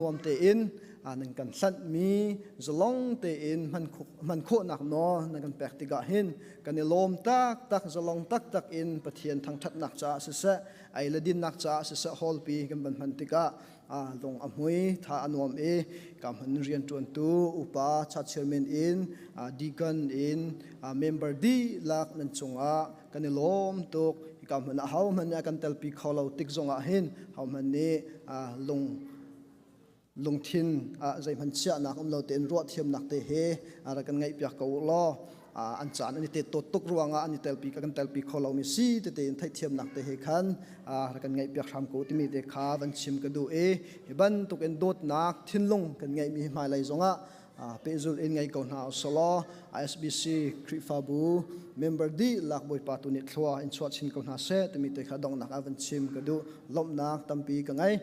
Nuam tein nan kan hlanhmi zalong tein hman khawhnak nawl nan kan pek tikah hin kan i lawm taktak. Zalong taktak in Pathian thangṭhatnak caah siseh, ei le dinnak caah siseh, hallpi kan van hman tikah lung a hmui, tha a nuam i ka hman rianṭuantu upa church chairman in, deacon in, member dihlak nan cungah kan i lawm tuk. Hika hmun ah hohmanh nih a kan telpi kho lo tik zongah hin hohmanh nih lung lungthin ah zeihmanh chiahnak um lo tein ruahthiamnak te he rak kan ngaihpiak ko u law, an caan an i tet tawt tuk ruangah an i telpi kan telpi kho lomi si tete in theihthiamnak te he khan rak kan ngaihpiak hram ko timi te kha van chim ka duh i, hi bantuk in dawtnak thinlung kan ngeihmi hmailei zongah pehzulh in ngei ko hna usalaw, ISBC Khrihfabu member dihlak Bawipa tu nih thlua in chuah chin ko hna seh timi te kha donghnak ah van chim ka duh. Lawmhnak tampi ka ngei.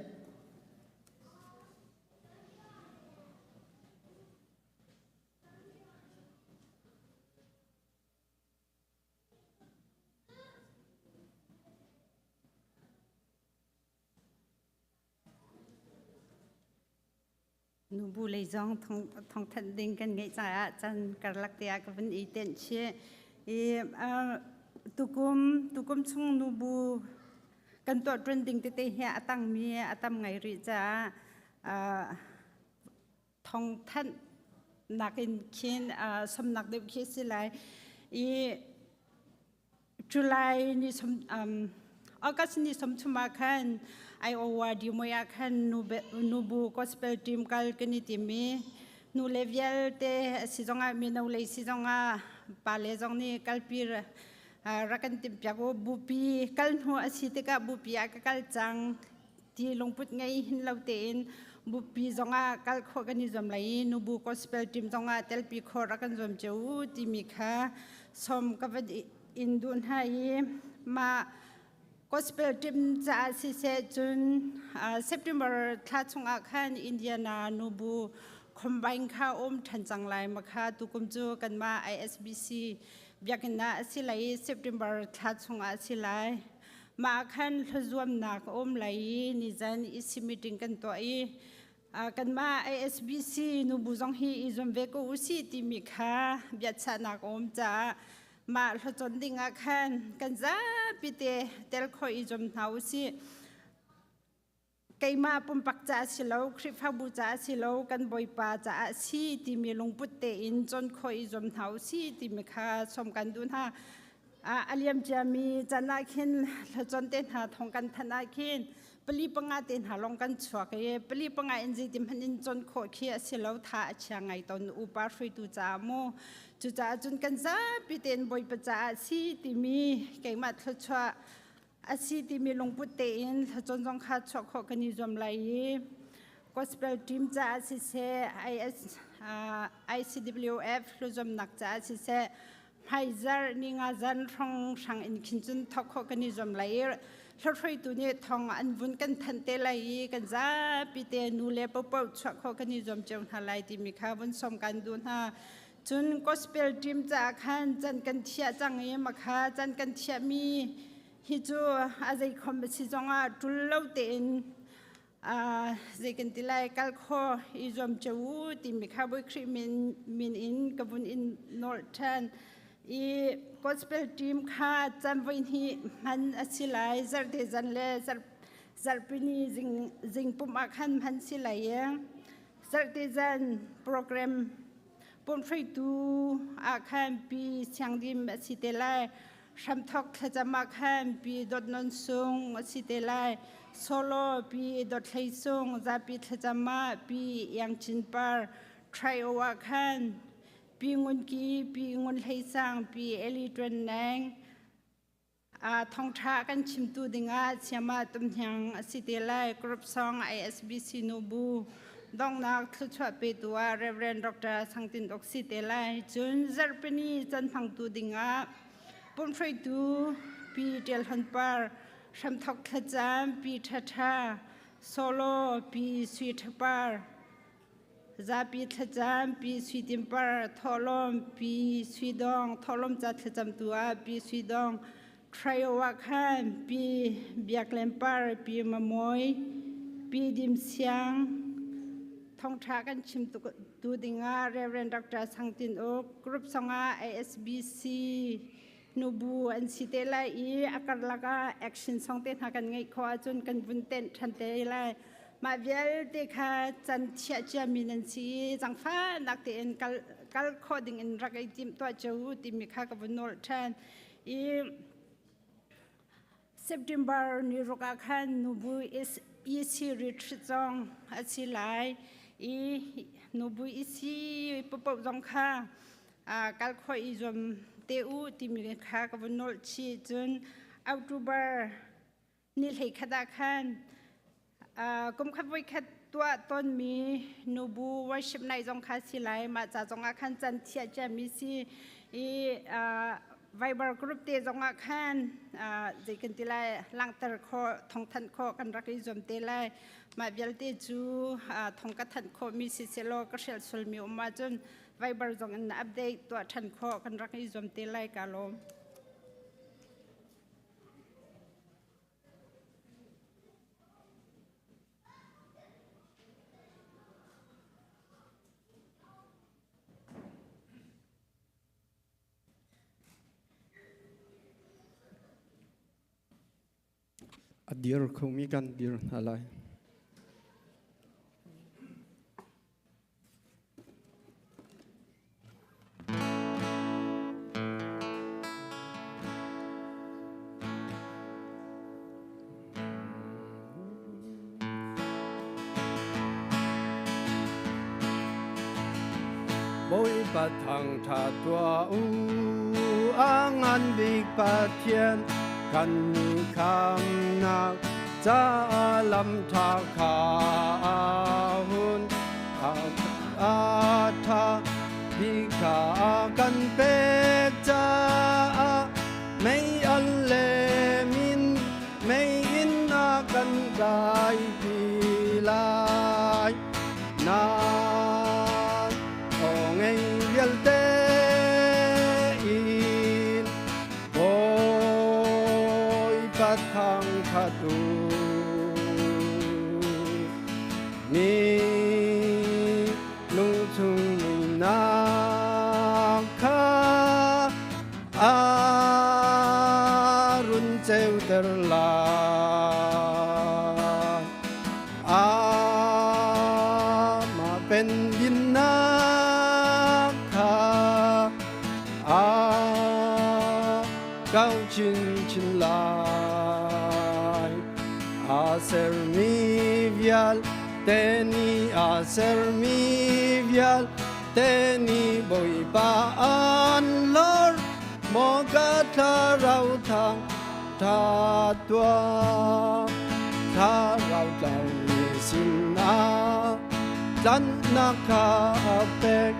Nubu lei zong thawngthanh ding kan ngeih caah can karlak te ah ka vun i tenh chih. I tukum tukum chung nubu kan tuah ṭuan ding tete hi a tangmi a tam ngai rih caah thawngthanh nakin khin somnak deuh khi a si lai. I July ni som August ni som thum ah khan Iowa Dimoy ah khan nubu gospel team kal kan i tim i nu le vialte a si zongah, mino lei si zongah, pa le zong nih kalpi rak kan timh piak u. Bupi kal hnu a si tikah bupi ah ka kal cang ti lungput ngei hin lo tein bupi zongah kal khawh kan i zuam lai i nubu gospel team zongah telpi khawh rak kan zuam cio u timi kha som ka va in duh hna. I mah gospel team caah siseh, cun September thla chungah khan Indiana nubu combine kha um ṭhan cang lai. Ma kha tukum cu kanmah ISBC biakinn ah a si lai i September thla chungah a si lai. Mah khan hlazuamnak a um lai i nizan EC meeting kan tuah i kanmah ASBC nubu zong hi i zuam ve ko usih timi kha biachahnak a um caah mah hlawcawn ding ah khan kan zapi te tel khawh i zuam hna usih. Keimah pumpak caah si lo, Khrihfabu caah si lo, kan Bawipa caah si timi lungput tein cawn khawh i zuam hna usih timi kha sawm kan duh hna. A liam ciami can ah khin hlacawn te hna thong kan thanh ah khin pali panga te hna lawng kan chuak i pali panga in zeitin hmanh in cawn khawh khi a si lo, tha a chia ngai tawn upa hruaitu caah mu. Cucaah cun kan zapi tein Bawipa caah si timi keimah thluachuah a si timi lungput tein hlacawn zong kha chuah khawh kan i zuam lai i gospel team caah siseh, IS, ICWF hluzamnak caah siseh, hmaizar ni nga zan hrong hrang in khin cun thok khawh kan i zuam lai i hlahruaitu nih thong an vun kan thanh te lai i kan zapi te nu le paohpaoh chuah khawh kan i zuam cio hna lai timi kha vun som kan duh hna. Cun gospel team caah khan can kan thiah cang i makha can kan thiahmi hi cu a zeikhom a si zongah ṭul lo tein zei kan ti lai, kal kho i zuam cio u timi kha Bawi Khrih min, min in ka vun in nawl ṭhan. I gospel team kha can voi hnih hman a si lai, zarhte zan le zarhpini zing, zing pumh ah khan hman si lai i zarhte zan program pumhruaitu ah khan Pi Siangdim a si te lai. Hramthok thlacam ah khan Pi Dawt Non Sung a si te lai. Solo Pi Dawt Hlei Sung, zapi thlacam ah Pi Iang Cin Par, Trio ah khan Pi Ngun Ki, Pi Ngun Hlei Sang, Pi Eli Tuan Neng. Thawngṭha kan chimtu dingah Siama Tumhniang a si te lai. Group Song ISBC Nubu donghnak thluachuah petu ah Reverend Dr. Sangtin Dok si te lai. Cun zarhpini can hmangtu dingah pumhruaitu Pi Ṭial Hon Par, hramthok thlacam Pi Ṭha Ṭha, solo Pi Sui Ṭha Par, Zapi thlacam Pi Sui Tin Par, thawhlawm Pi Sui Dong, thawhlawm ca thlacamtu ah Pi Sui Dong, Trio ah khan Pi Biak Lem Par, Pi Mamawi, Pi Dim Siang. Thawngṭha kan chim tu dingah Reverend Dr. Sang Tin Uk, group songah ASBC nubu an si te lai i a karlak ah action song te hna kan ngeih khawh ahcun kan vun tenh ṭhan te lai. Mah vialte kha can thiah ciami nan si i zangfahnak tein kal kal khawh ding in rak i timh tuah cio u timi kha ka vun nawl ṭhan. I September ni ruk ah khan nubu EC retreat zong a si lai i nubu EC paoh zong kha kal khawh i zuam te u timi kha ka vun nolh chih. Cun October ni 11 ah khan kum khat voi khat tuah tawnmi nubu worship night zong kha si lai. Mah ca zong ah khan can thiah ciami si i Viber group te zong ah khan zei kan ti lai, langhter khawh, thawngthanh khawh kan rak i zuam te lai. Mah vialte cu thong ka thanh khawh mi si selaw ka hrial sualmi um ahcun Viber zong in update tuah ṭhan khawh kan rak i zuam te lai. Ka lawm. A dir khomi kan dir hna lai. Bawipa thangṭhat tuah u, a ngan bik Pathian kan khamnak caah lam ṭha kha a hun a ṭha bik kha a kan pek caah mei al le min mei in a kan kaipi lai. Na aw ngei vialte in Bawipa thangṭhat u. Mi lungchung muihnak kha a run ceuter lai. Amah pendinnak kha a kau chinchin lai. A sermi vialte nih, a sermi vialte nih Bawipa an lor, maw ka thlarau thang tha tuah. Thlarau tlaumi sinah tlanhnak kha a pek,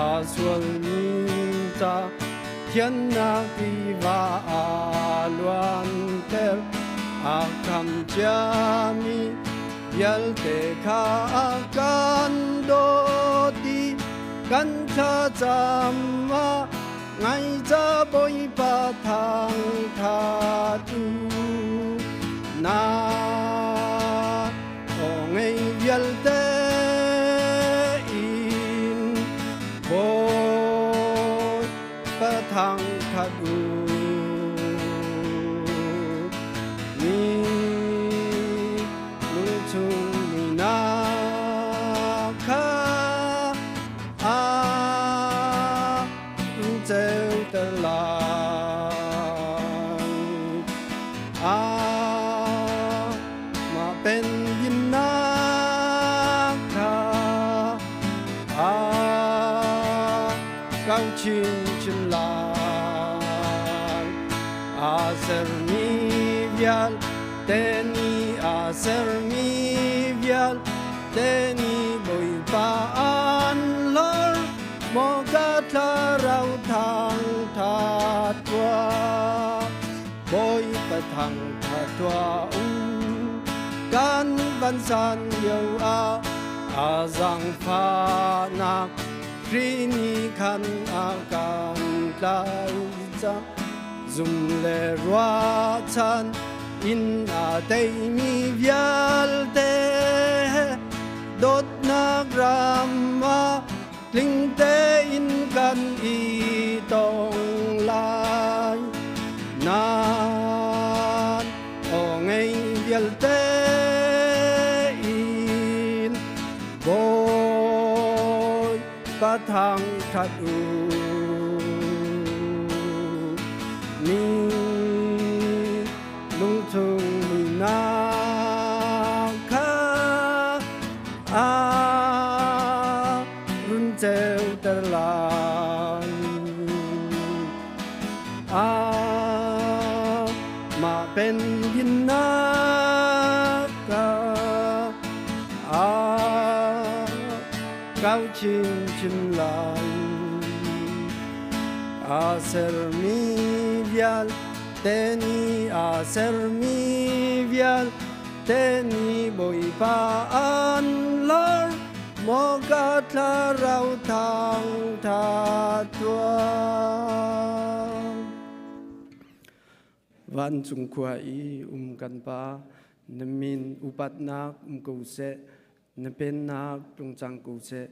a sualmi ca thiannak tiva a luanter, a kham ciami vialte kha a kan dawt i kan thlacam ah ngai ca Bawipa thangṭhat u. Na aw ngei vialte in Bawipa thangṭhat u. Mi lungchung muihnak kha a ceuter lai. Amah pendinnak kha a kau chinchin lai. A sermi vialte nih, a sermi vialte nih Bawipa an lor, maw ka thlarau thangṭhat tuah. Bawipa thangṭhat tuah u, kan vansan lio ah a zaangfahnak hri nih khan a kan tlai cang. Zum le ruahchan in a teimi vialte Dawtnak ram ah tling tein kan i tong lai. Nan aw ngei vialte in Bawipa thangṭhat u. Mi lungchung muihnak kha a run ceuter lai. Amah pen dinnak kha a kau chinchin lai. A sermi vialte nih a sermi vialte nih Bawipa an lor maw ka thlarau thangṭhat tuah. Vancung khua i um kan Pa, na min upatnak um ko seh, na pennak tlung cang ko seh.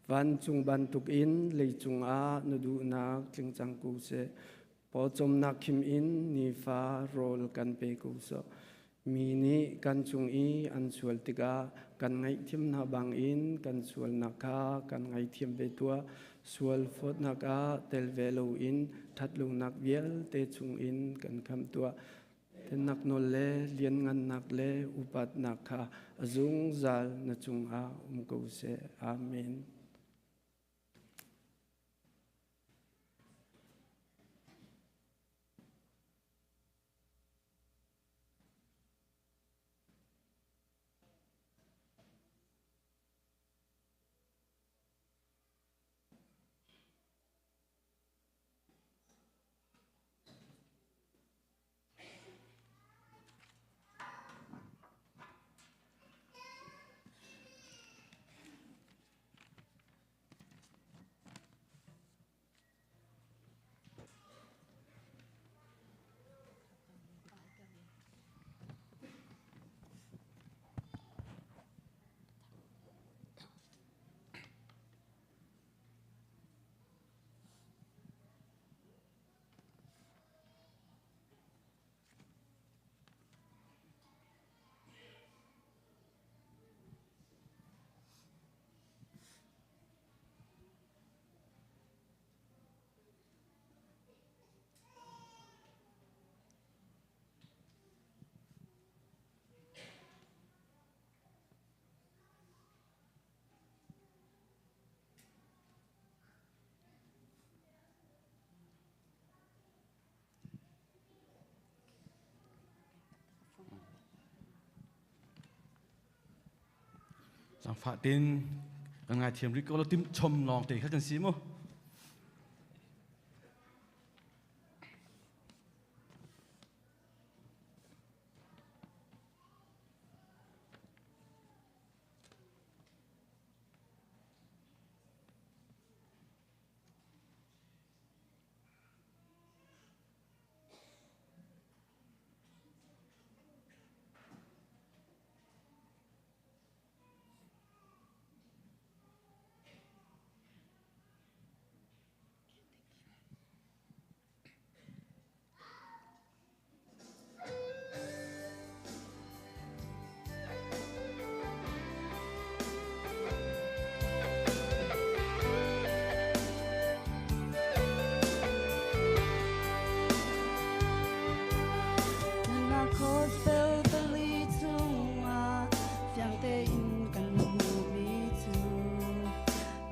Vancung bantukin leicung ah na duhnak tling cang ko seh. Pawcawmnak khim in nifa rawl kan pe ko sawh. Mi nih kan cung i an sual tikah kan ngaihthiam hna bangin kan sualnak kha kan ngaithiam ve tuah. Sual fawtnak ah tel ve loin ṭhatlonak vialte chungin kan khamh tuah. Pennak nawl le lianngannak le upatnak kha a zungzal na cungah um ko seh. Amen. Zaangfah tein kan ngaithiam rih ko lo tim chom lawng te kha kan si mu.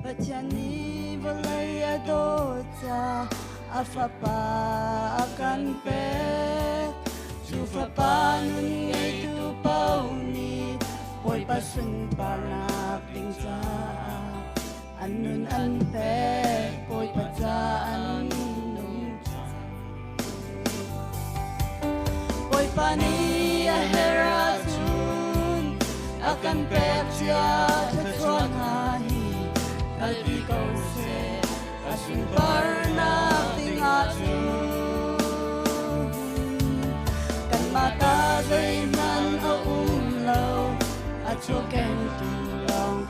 Pathian nih vawlei a dawt ca a fapa a kan pek. Cu fapa nun ngeitu paoh nih Bawipa sunparnak ding caah an nun an pek Bawipa ca an nung. Bawipa nih a herh ahcun a kan pek cia thluachuah hna hi kalpi ko seh a sunparnak ding ahcun kanmah ta zeihmanh a um lo a chukengtu lawng.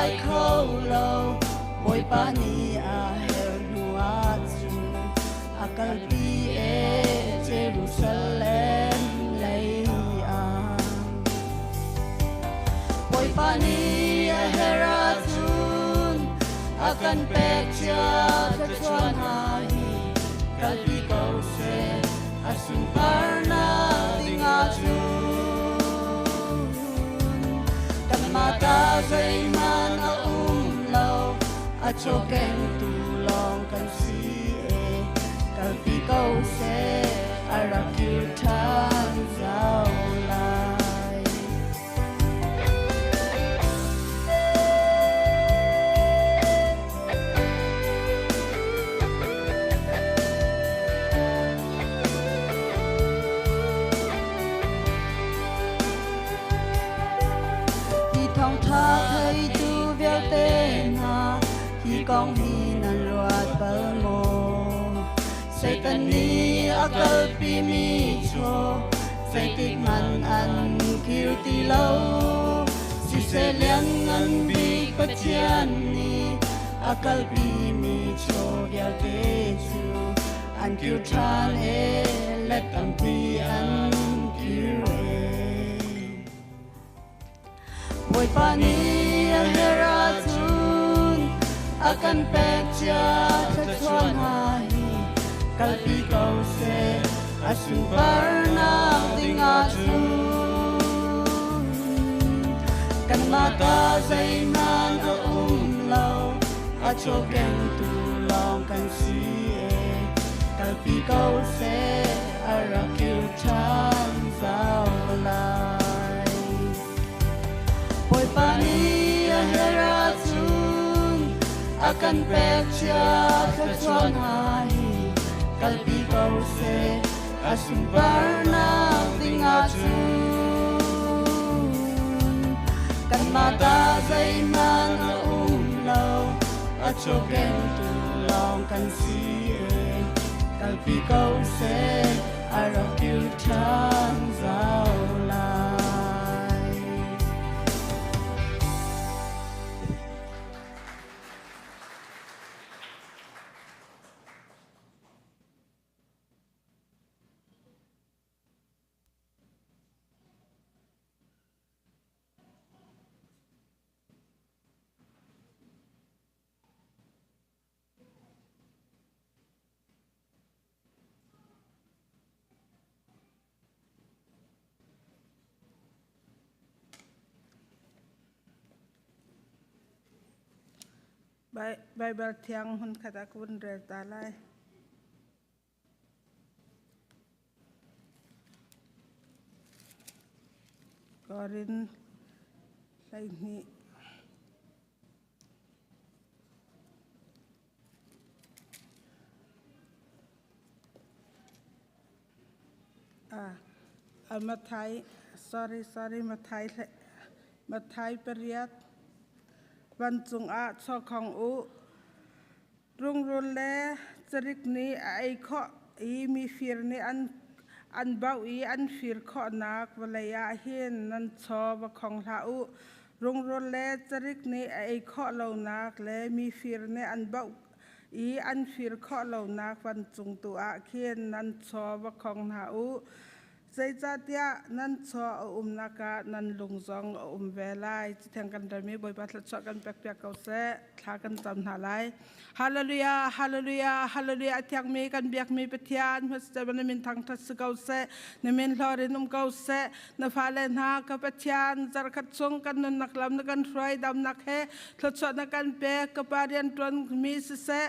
lai kho lo. Bawipa nih a herh hnu ahcun a kalpi e Jerusalem lei ah. Bawipa nih a herh ahcun a kan pek cia thluachuah hna hi kalpi ko seh a sunparnak ding ahcun. Kanmah ta zeihmanh a um lo, a chawkengtu lawng kan si e. Kalpi ko seh, a rak kir ṭhan zau lai. Hi thawngṭha theitu vialte hna, hi kong hi nan ruat bal maw? Satan nih a kalpimi chaw zeitik hmanh an kir ti lo. Siseh lianngan bik Pathian nih a kalpimi chaw vialte cu an kir ṭhan e, let tampi an kir e. Bawipa nih a herh ahcun a kan pek cia thluachuah hna hi kalpi ko seh a sunparnak ding ahcun. Kanmah ta zeihmanh a um lo, a chawkengtu lawng kan si e. Kalpi ko seh a rak kir ṭhan zau lai. Bawipa nih a herh ahcun a kan pek cia thluachuah hna hi kalpi ko seh a sunparnak ding ahcun. Kanmah ta zeihmanh a um lo, a chawkengtu lawng kan si e. Kalpi ko seh a rak kir ṭhan zau lai. Baibal thiang hmunkhat ah ka vun rel ta lai. Korin 12. Mathai, sorry, sorry, Mathai, Mathai pariat. Vancung ah chawkhong u. Rungrul le carik nih a ei khawh i mifir nih an bauh i an fir khawhnak vawlei ah hin nan chaw va khong hlah u. Rungrul le carik nih a ei khawh lonak le mifir nih an bauh i an fir khawh lonak vancung tu ah khin nan chaw va khong hna u. Zeicahtiah nan chaw a umnak ah nan lung zong a um ve lai. Citheng kan rami Bawipa thluachuah kan pekpiak ko seh. Thla kan cam hna lai. Hallelujah, hallelujah, hallelujah. Thiangmi kan biakmi Pathian hmasate na min thangthat si ko seh. Na min hlawrin um ko seh. Na fale hna ka Pathian zarkhat chung kan nunnak lam na kan hruai damnak he thluachuah na kan pek. Ka pa rian tuan mi siseh,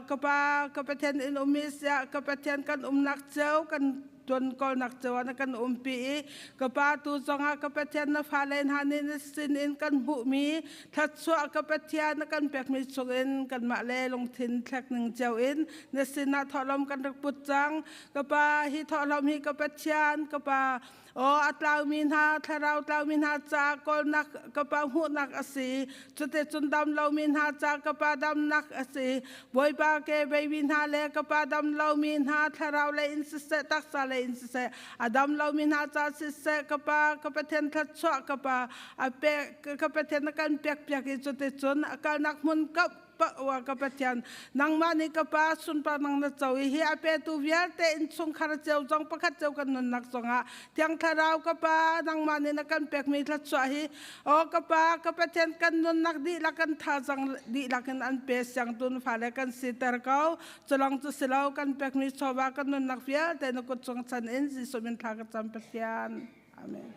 ka pa ka Pathian in ummi siah, ka Pathian kan umnak cio kan tuan kawlnak cio ah na kan umpi i ka pa tu zongah ka Pathian na fale hna nih na sin in kan hmuhmi thluachuah ka Pathian na kan pekmi chungin kanmah le lungthin thlek ning cio in na sinah thawhlawm kan rak put cang ka pa hi thawhlawm hi ka Pathian ka pa. Aw a tlaumi hna thlarau tlaumi hna ca kawlnak ka pa hmuhnak a si. Cute cun dam lomi hna ca ka pa damnak a si. Bawipa ke baby hna le ka pa dam lomi hna thlarau lei in siseh taksa lei in siseh a dam lomi hna ca siseh ka pa ka Pathian thluachuah ka pa a pe ka Pathian na kan pek piak i cute cun a kalnak hmun kap wa ka Pathian nangmah nih ka pa sunpar nang na co i hi a petu vialte innchungkhar cio zong pakhat cio kan nunnak zongah Thiang Thlarau ka pa nangmah nih na kan pekmi thluachuah hi aw ka pa ka Pathian kan nunnak dihlak kan thazang dihlak in an pe siangtun fale kan siter ko culong cu silo kan pekmi chawva kan nunnak vialte na kut cung chan in Jesuh min thla ka cam Pathian Amen.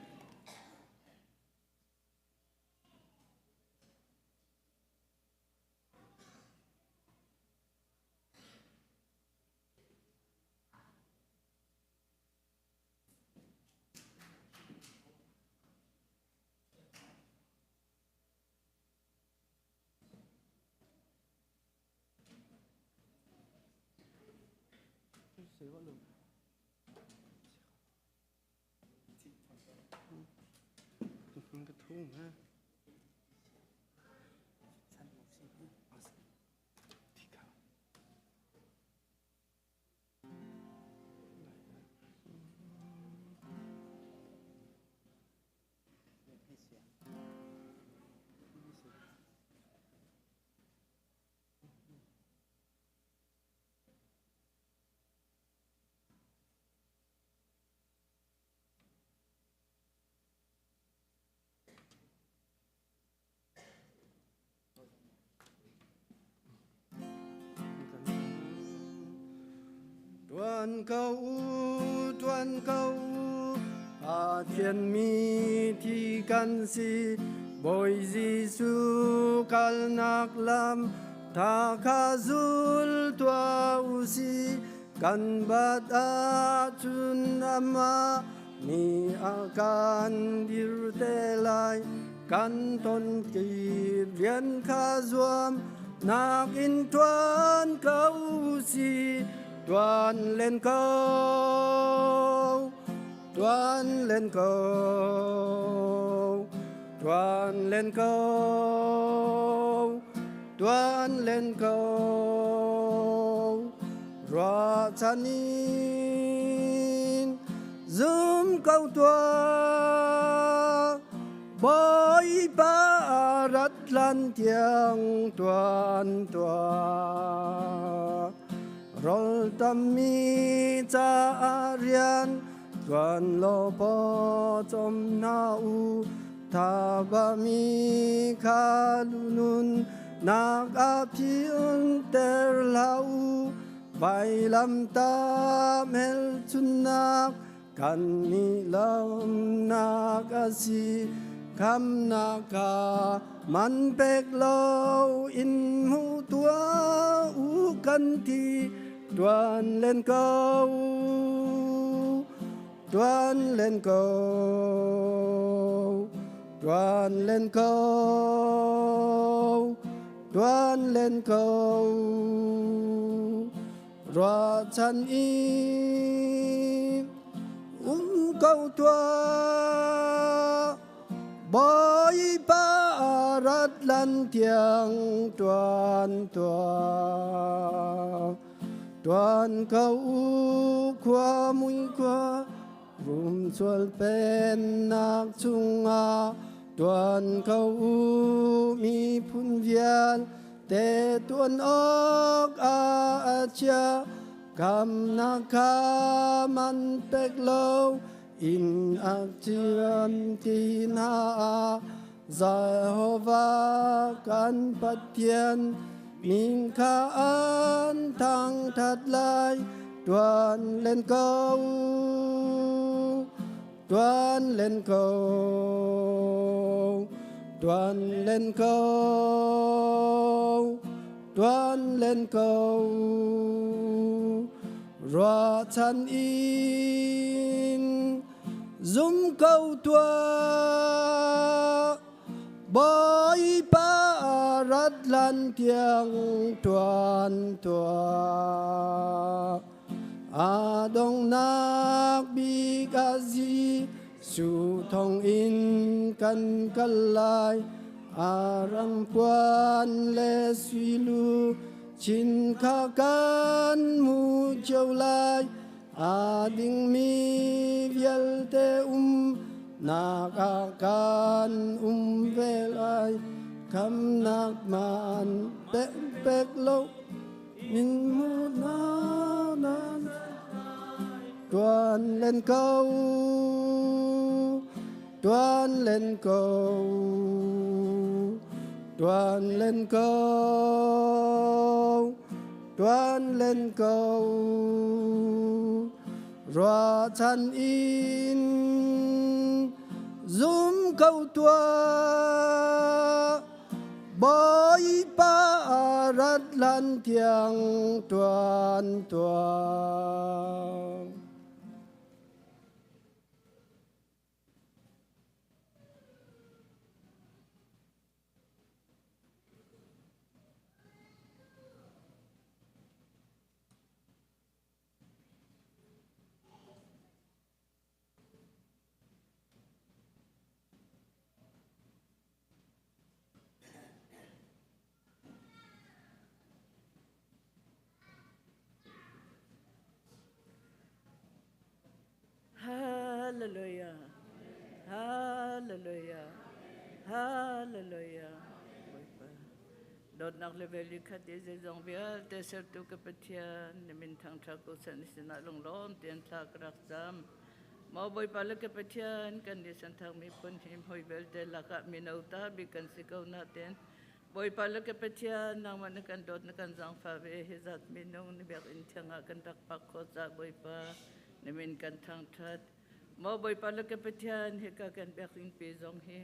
Tuan ko u, tuan ko u, Pathian mi thi kan si, Bawi Jesuh kalnak lam, tha kha zul tuah u si, kan bat ahcun amah ni a kan dir te lai kan ton kip rian kha zuam nak in tuan ko si tuan len ko tuan len ko tuan len ko tuan len ko Ruahchan in zum ko tuah Bawipa rat lan tiang tuan tuah Rawltammi caah rian tuan law paw cawm hna u Thabami kha lunun nak a phiunter hlah u vailamtah hmelchunnak kan nih lawmnak a si khamnak kha man pek lo in hmu tuah u kan ti tuan len ko Tuan len ko, tuan len ko, tuan len ko. Ruahchan i um ko tuah, Bawipa rat lan tiang tuan tuah. Tuan ko u khua mui khua rum sual pennak chungah tuan ko u miphun vialte tuan awk a chia kamnak kha man pek lo in a chiam ti hna Jehovah kan Pathian min kha an thangṭhat lai ṭuan len ko ṭuan len ko ṭuan len ko ṭuan len ko ruahchan in Zum ko tuah, Bawipa rat lan tiang ṭuan tuah. A donghnak bik a zi. Jesuh thawngin kan kal lai, Aram puan le suilu chin kha kan mu cio lai. A dingmi vialte um nak ah kan um ve lai. Khamnak man pek lo min mu na nan tuan len ko tuan len ko tuan len ko tuan len ko ruahchan in zum ko tuah Bawipa rat lan tiang tuan tuah. Hallelujah. Hallelujah. Hallelujah. Bawipa. Dawtnak le vel khat i zeizong vialte sertu ka Pathian, na min thangṭhat ko seh, na sinah lunglawm tein thla ka rak cam. Maw Bawipa le ka Pathian, kan nih santhak miphun hi hoi vialte lakah mino ta bik kan si ko nain Bawipa le ka Pathian, nangmah na kan dawt na kan zaangfah ve hi zat minung na biakinn thiang ah kan rak phak khawh caah Bawipa na min kan thangṭhat. Maw Bawipa le ka Pathian, hika kan biakinn pi zong hi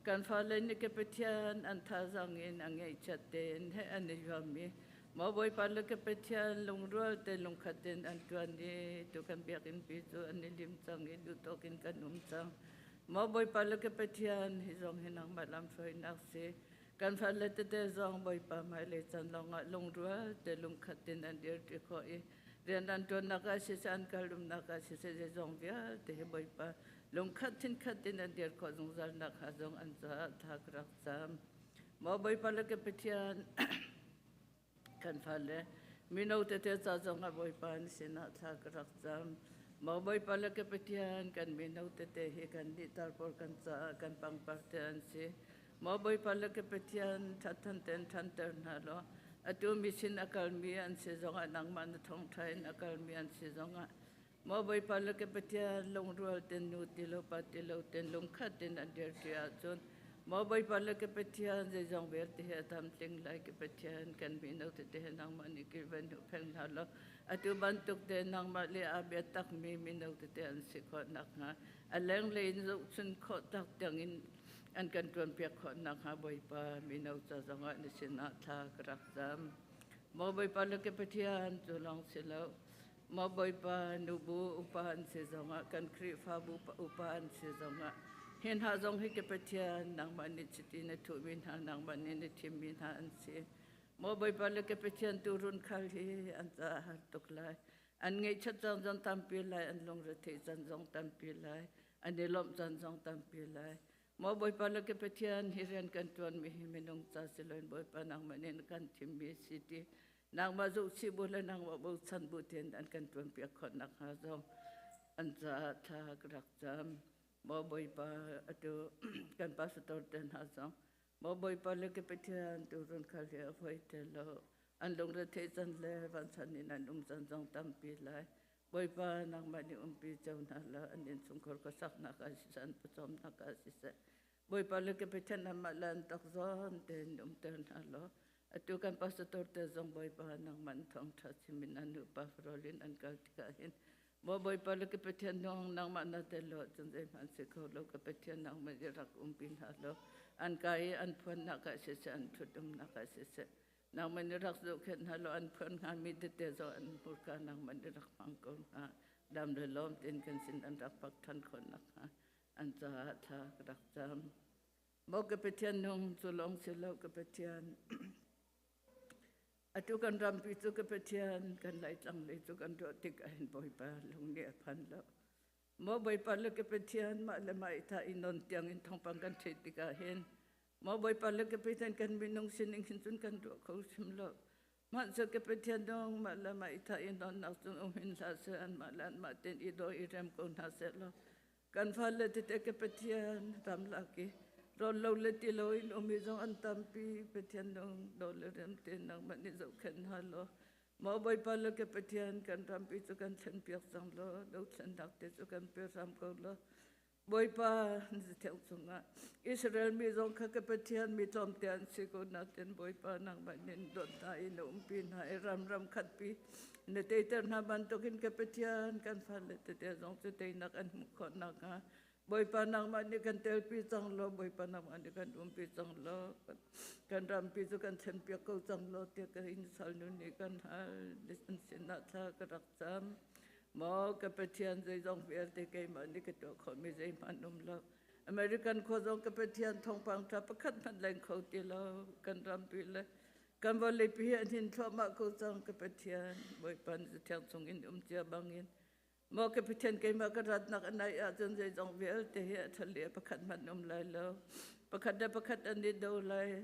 kan fale nih ka Pathian an thazaang in a ngeihchiat tein he an i zuam i Maw Bawipa le ka Pathian lungrual te lungkhat in an ṭuan i tu kan biakinn pi cu an i lim cang i duhtawk in kan um cang. Maw Bawipa le ka Pathian, hi zong hi nangmah lamhruainak si. Kan fale tete zong Bawipa hmailei caan lawngah lungrual te lungkhat in an dirṭi khawh i rian an ṭuannak ah siseh an kal umnak ah siseh zeizong vialte hi Bawipa lungkhat thinkhat in an dir khawh zungzal nakhnga zong an caah tha ka rak cam. Maw Bawipa le ka Pathian, kan fale mino tete ca zongah Bawipa na sinah thla ka rak cam. Maw Bawipa le ka Pathian, kan mino tete hi kan nih tarpawl kan caah kan pangpar te an si. Maw Bawipa le ka Pathian, ṭhathan ten ṭhanter hna law, atu mi sin a kalmi an si zongah nangmah na thawngṭha in a kalmi an si zongah Maw Bawipa le ka Pathian, lungrual ten nu ti lo pa ti lo ten lungkhat in an dirṭi ahcun Maw Bawipa le ka Pathian, zeizong vialte hi a tlamtling lai ka Pathian, kan mino tete he nangmah nih kilven huhphenh hna law atu bantuk te nangmah le aa biatakmi mino tete an si khawh nakhnga a lenglei in zohchun khawh tak tiangin an kan ṭuanpiak khawh nakhnga Bawipa mino ca zongah na sinah thla ka rak cam. Maw Bawipa le ka Pathian, cu lawng si lo. Maw Bawipa, nubu upa an si zongah, kan Khrihfabu upa an si zongah, hi hna zong hi ka Pathian, nangmah nih chiti na thuhmi hna, nangmah nih na thimmi hna an si. Maw Bawipa le ka Pathian, tuurun khal hi an caah har tuk lai. An ngaihchiat caan zong tampi lai, an lungretheih caan zong tampi lai, an i lawmh caan zong tampi lai. Maw Bawipa le ka Pathian, hi rian kan ṭuanmi hi minung ca si loin Bawipa nangmah nih na kan thimmi si ti nangmah zohchih bu le nangmah bochan bu tein an kan ṭuanpiak khawh nakhnga zong an caah thla ka rak cam. Maw Bawipa, atu kan pastor te hna zong Maw Bawipa le ka Pathian, tuurun khal hi a voi te lo. An lungretheih can le vansan in an um can zong tampi lai. Bawipa nangmah nih umpi cio hna law an innchungkhar khuasaknak ah siseh an pawcawmnak ah siseh Bawipa le ka Pathian amah le an tak zawn tein umter hna law atu kan pastor te zong Bawipa nangmah an thawngṭha chim in an nupa farol in an kal tikah hin maw Bawipa le ka Pathian nung nangmah na tel lo ahcun zeihmanh si kho lo ka Pathian nangmah nih rak umpi hna law an ka i an phuannak ah siseh an ṭhut-umnak ah siseh Nangmah nih rak zohkhenh hna law an phuan hngami tete zong an hmurka nangmah nih rak hmang ko hna. Dam le lawm tein kan sin an rak pak ṭhan khawh nakhnga an caah thla ka rak cam. Maw ka Pathian nung cu lawng si lo ka Pathian. Atu kan rampi cu ka Pathian kan Laitlang lei cu kan ruah tik ahhin Bawipa lung nih a phan lo. Maw Bawipa le ka Pathian mah le mah i thah i non tiang in thawngpang kan theih tikah hin Maw Bawipa le ka Pathian kan minung sining hin cun kan ruah kho hrim lo. Hmanhseh ka Pathian dong mah le mah i thah i nonnak cun um hin hlah seh anmah le anmah tein i daw i rem ko hna seh law kan fale tete ka Pathian ramlak i rawl lo le ti lo in um hi zong an tampi Pathian dong daw le rem tein nangmah nih zohkhenh hna law Maw Bawipa le ka Pathian kan rampi cu kan thlenpiak cang law dothlennak te cu kan pe hram ko law Bawipa na chungah Israel mi zong kha ka Pathian mi tlawmte an si ko nain Bawipa nangmah nin dawt hna i na umpi hna i ram ram khatpi na teiter hna bantukin ka Pathian kan fale tete zong cu teinak an hmuh khawh nakhnga Bawipa nangmah nih kan telpi cang law Bawipa nangmah nih kan umpi cang law kan rampi cu kan thlenpiak ko cang law tiah ka in sal nu nih kan hal an sinah thla ka rak cam Maw ka Pathian zeizong vialte keimah nih ka tuah khawhmi zeihmanh um lo. American khua zong ka Pathian thawngpang ṭha pakhat hmanh leng kho ti lo. Kan rampi le kan vawleipi hi an hin thluahmah ko cang ka Pathian. Bawipa na thiang chung in um cia bangin. Maw ka Pathian keimah ka ratnak a naih ahcun zeizong vialte hi a ṭhali pakhat hmanh um lai lo. Pakhat le pakhat an i do lai.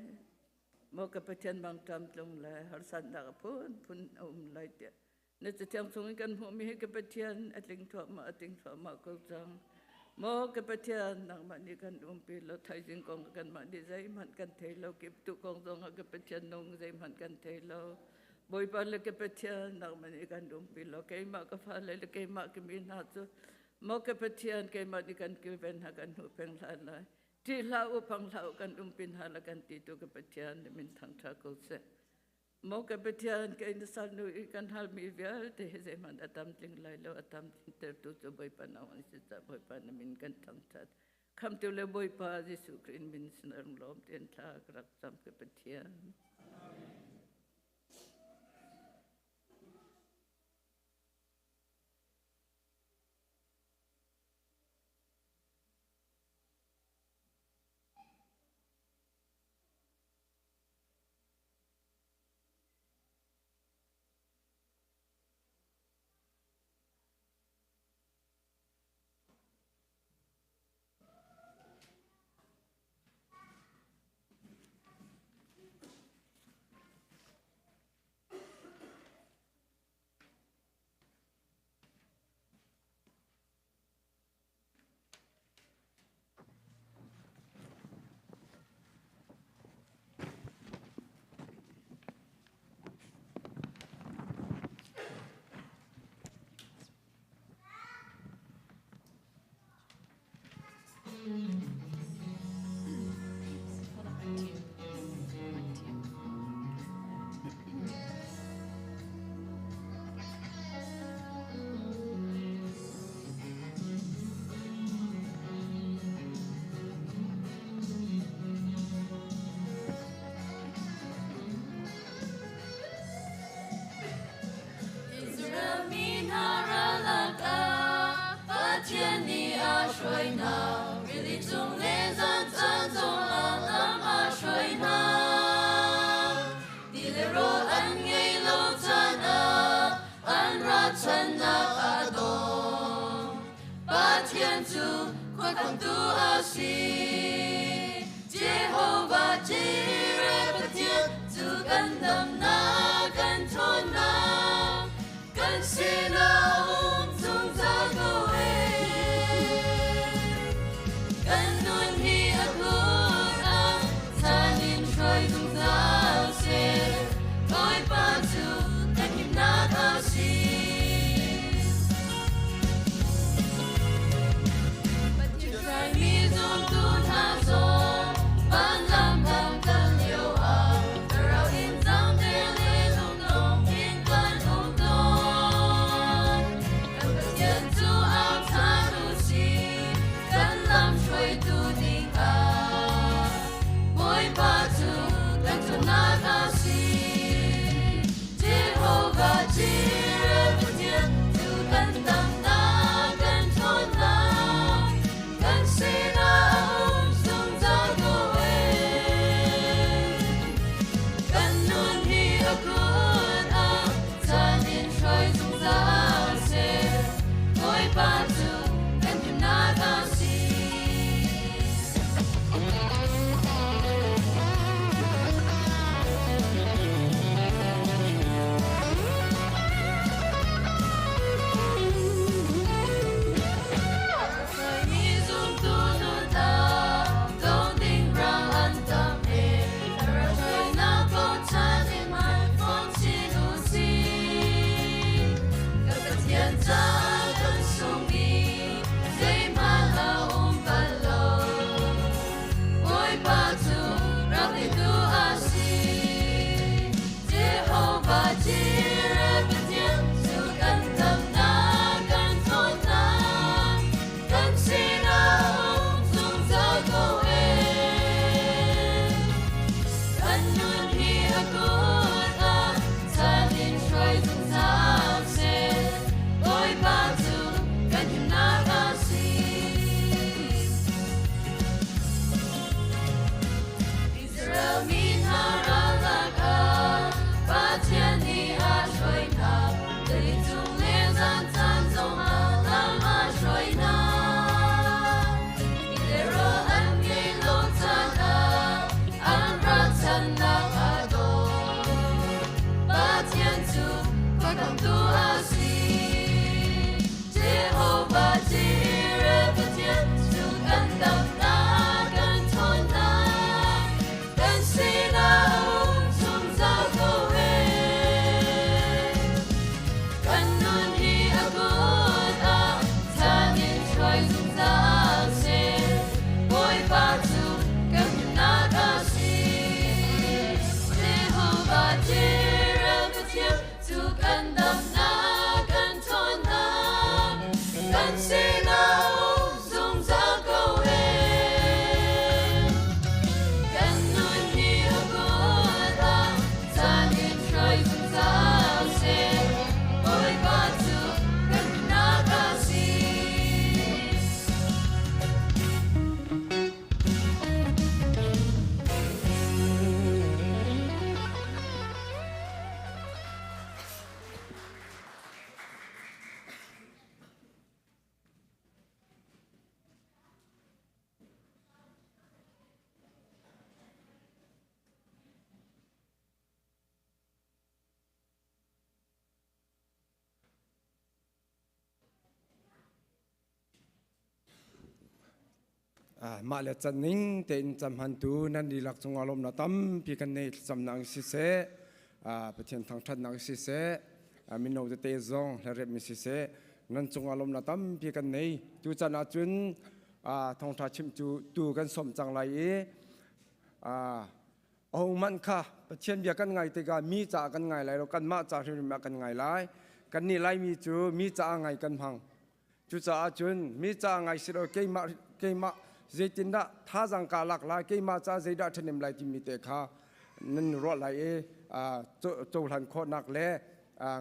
Maw ka Pathian mangṭam tlung lai harsatnak a phunphun a um lai tiah Na cathiang chung in kan hmuhmi hi ka Pathian a tling thluahmah a tling thluahmah ko cang. Maw ka Pathian nangmah nih kan umpi lo thaizing kong kanmah nih zeihmanh kan thei lo kiptuh kong zong ah ka Pathian nung zeihmanh kan thei lo. Bawipa le ka Pathian nangmah nih kan umpi lo keimah ka fale le keimah ka mi hna cu maw ka Pathian keimah nih kan kilven hna kan hnuh peng hlan lai. Ṭih hlah u phang hlah u kan umpi hna la kan ti tu ka Pathian min thangṭha ko seh. Maw ka Pathian, kei na salnu i kan halmi vialte hi zeihmanh a tam tling lai lo, a tam tlintertu cu Bawipa nang an si caah Bawipa na min kan thangṭhat. Khamtu le Bawipa Jesuh Khrih min sin rung lawm tein thla ka rak cam ka Pathian. Mah le can ning tein cam hantu nan dihlak cungah lawmnak tampi kan nei thlacamnak in siseh Pathian thangṭhatnak in siseh mino tete zong hlarep mi siseh nan cungah lawmnak tampi kan nei. Tu can ahcun thawngṭha chimh cu tu kan sawm cang lai i Ahohmanh kha Pathian bia kan ngai tikah mi caah kan ngai lai lo, kanmah ca hrimhrim ah kan ngai lai. Kannih Laimi cu mi caah ngai kan hmang. Cucaah cun mi caah ngai si lo keimah keimah zeitindah thazaang kaa lak lai, keimah caah zeidah ṭhahnem lai timi te kha nan ruah lai i cohlan khawhnak le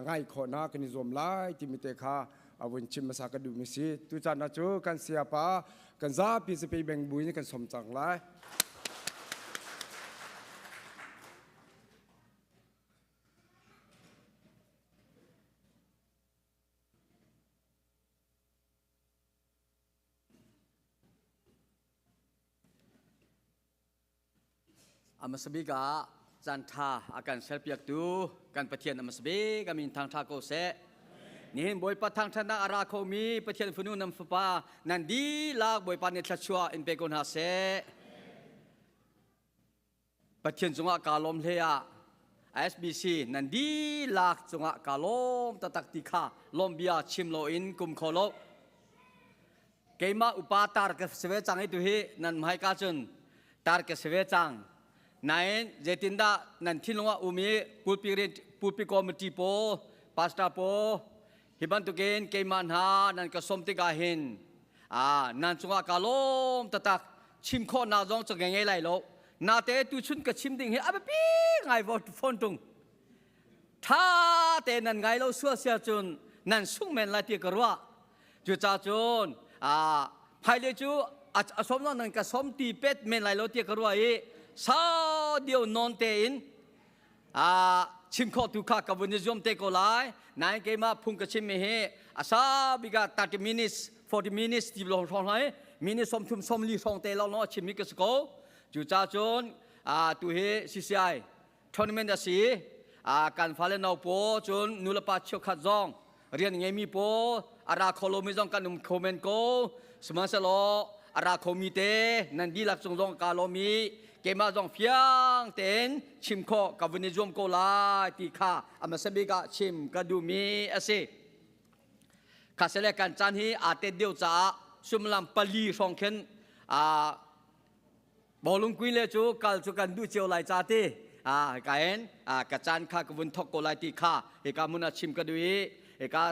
ngai khawhnak kan i zuam lai timi te kha a vun chim hmasa ka duhmi si. Tucaan ah cu kan sayapa kan zapi zapei beng buin kan som cang lai. A hmasa bik ah caan ṭha a kan serpiaktu kan Pathian a hmasa bik a min thangṭha ko seh. Nihin Bawipa thangṭhatnak a ra khomi Pathian fanu nan fapa nan dihlak Bawipa nih thluachuah in pe ko hna seh. Pathian cungah kaa lawm hlei ah SBC nan dihlak cungah kaa lawm taktak ti kha lawm bia chim loin kum kho lo. Keimah upa tar ka si ve cang i tuhi nan hmaika cun tar ka si ve cang. Nain zeitindah nan thinlung ah um i pulpi rian pulpi committee pawl pastor pawl hi bantukin keimah hna nan ka sawm tikah hin nan cungah ka lawm taktak chim khawhnak zong cu ngei lai lo nate tuchun ka chim ding hi a biapi ngai phone tung tha te nan ngai lo sual sia cun nan sung men lai ti ka ruah Cucaah cun hmailei cu a sawm lo nan ka sawm ti pet men lai lo tiah ka ruah i sau dio nawn tein chim khawh tu kha ka vun i zuam te ko lai. Nain keimah phung ka chimmi hi a sau bik ah 30 minutes 40 minutes ti lawng hrawng lai minute 30 40 hrawng te lawng lawng a chimmi ka si ko. Cucaah cun tu hi CCI tournament a si kan fale no paw cun nulepa cheukhat zong rian ngeimi pawl a ra kho lomi zong kan um kho men ko sihmanhsehlaw a ra khomi te nan dihlak cung zong ka lawm i keimah zong fiang tein chim khawh ka vun i zuam ko lai ti kha a hmasa bik ah chim ka duhmi a si. Kha sele kan caan hi aa tet deuh caah suimilam 4 hrawng khin Bawlung kui le cu kal cu kan duh cio lai ca ti ka in ka caan kha ka vun thok ko lai ti kha hika hmun ah chim ka duh i hika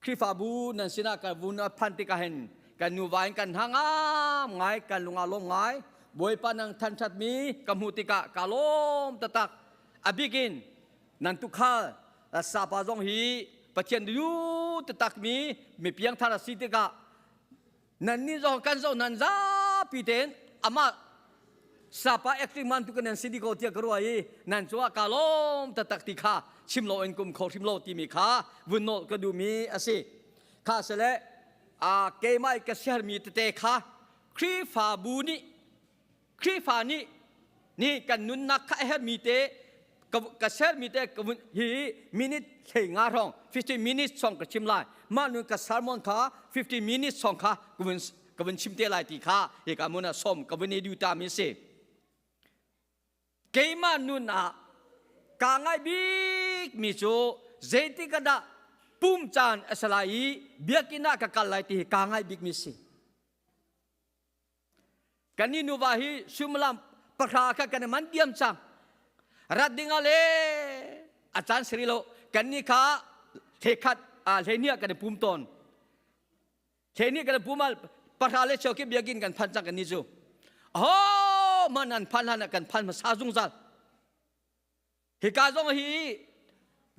Khrihfabu nan sinah ka vun phan tikah hin kan nuva in kan hangam ngai kan lung aa lawm ngai Bawipa nang thanṭhat mi ka hmuh tikah ka lawm taktak a bikin nan tukhal sapa zong hi Pathian duh taktak mi mi piangthar a si tikah Nannih zong kan zoh nan zapi tein amah sapa acting man tu kan nan si di ko tiah ka ruah i nan cungah ka lawm taktak ti kha chim lo in kum kho hrim lo timi kha vun nawl ka duhmi a si. Kha sile a keimah i ka siarmi tete kha Khrihfabu nih Khrihfa nih nih kan nunnak kha a herhmi te ka sermi te ka vun hi minute 15 hrawng 15 minutes song ka chim lai mah nun ka sermon kha 15 minutes song kha ka vun ka vun chim te lai ti kha hika mun ah som ka vun i du ta mi si keimah nun ah ka ngai bik mi cu zeitik ah dah pum caan a si lai i biakinn ah ka kal lai ti hi ka ngai bik mi si Kan i nuva hi suimilam 10 kha kan i man diam cang. Rat ding ah le a caan siri lo. Kan nih kha hlekhat hlehnih ah kan i pum tawn. Hlehnih kan i pum ah 10 le cheu khi biakinn kan phan cang kan nih cu. Aho man an phan hlan ah kan phan hmasa zungzal. Hika zong hi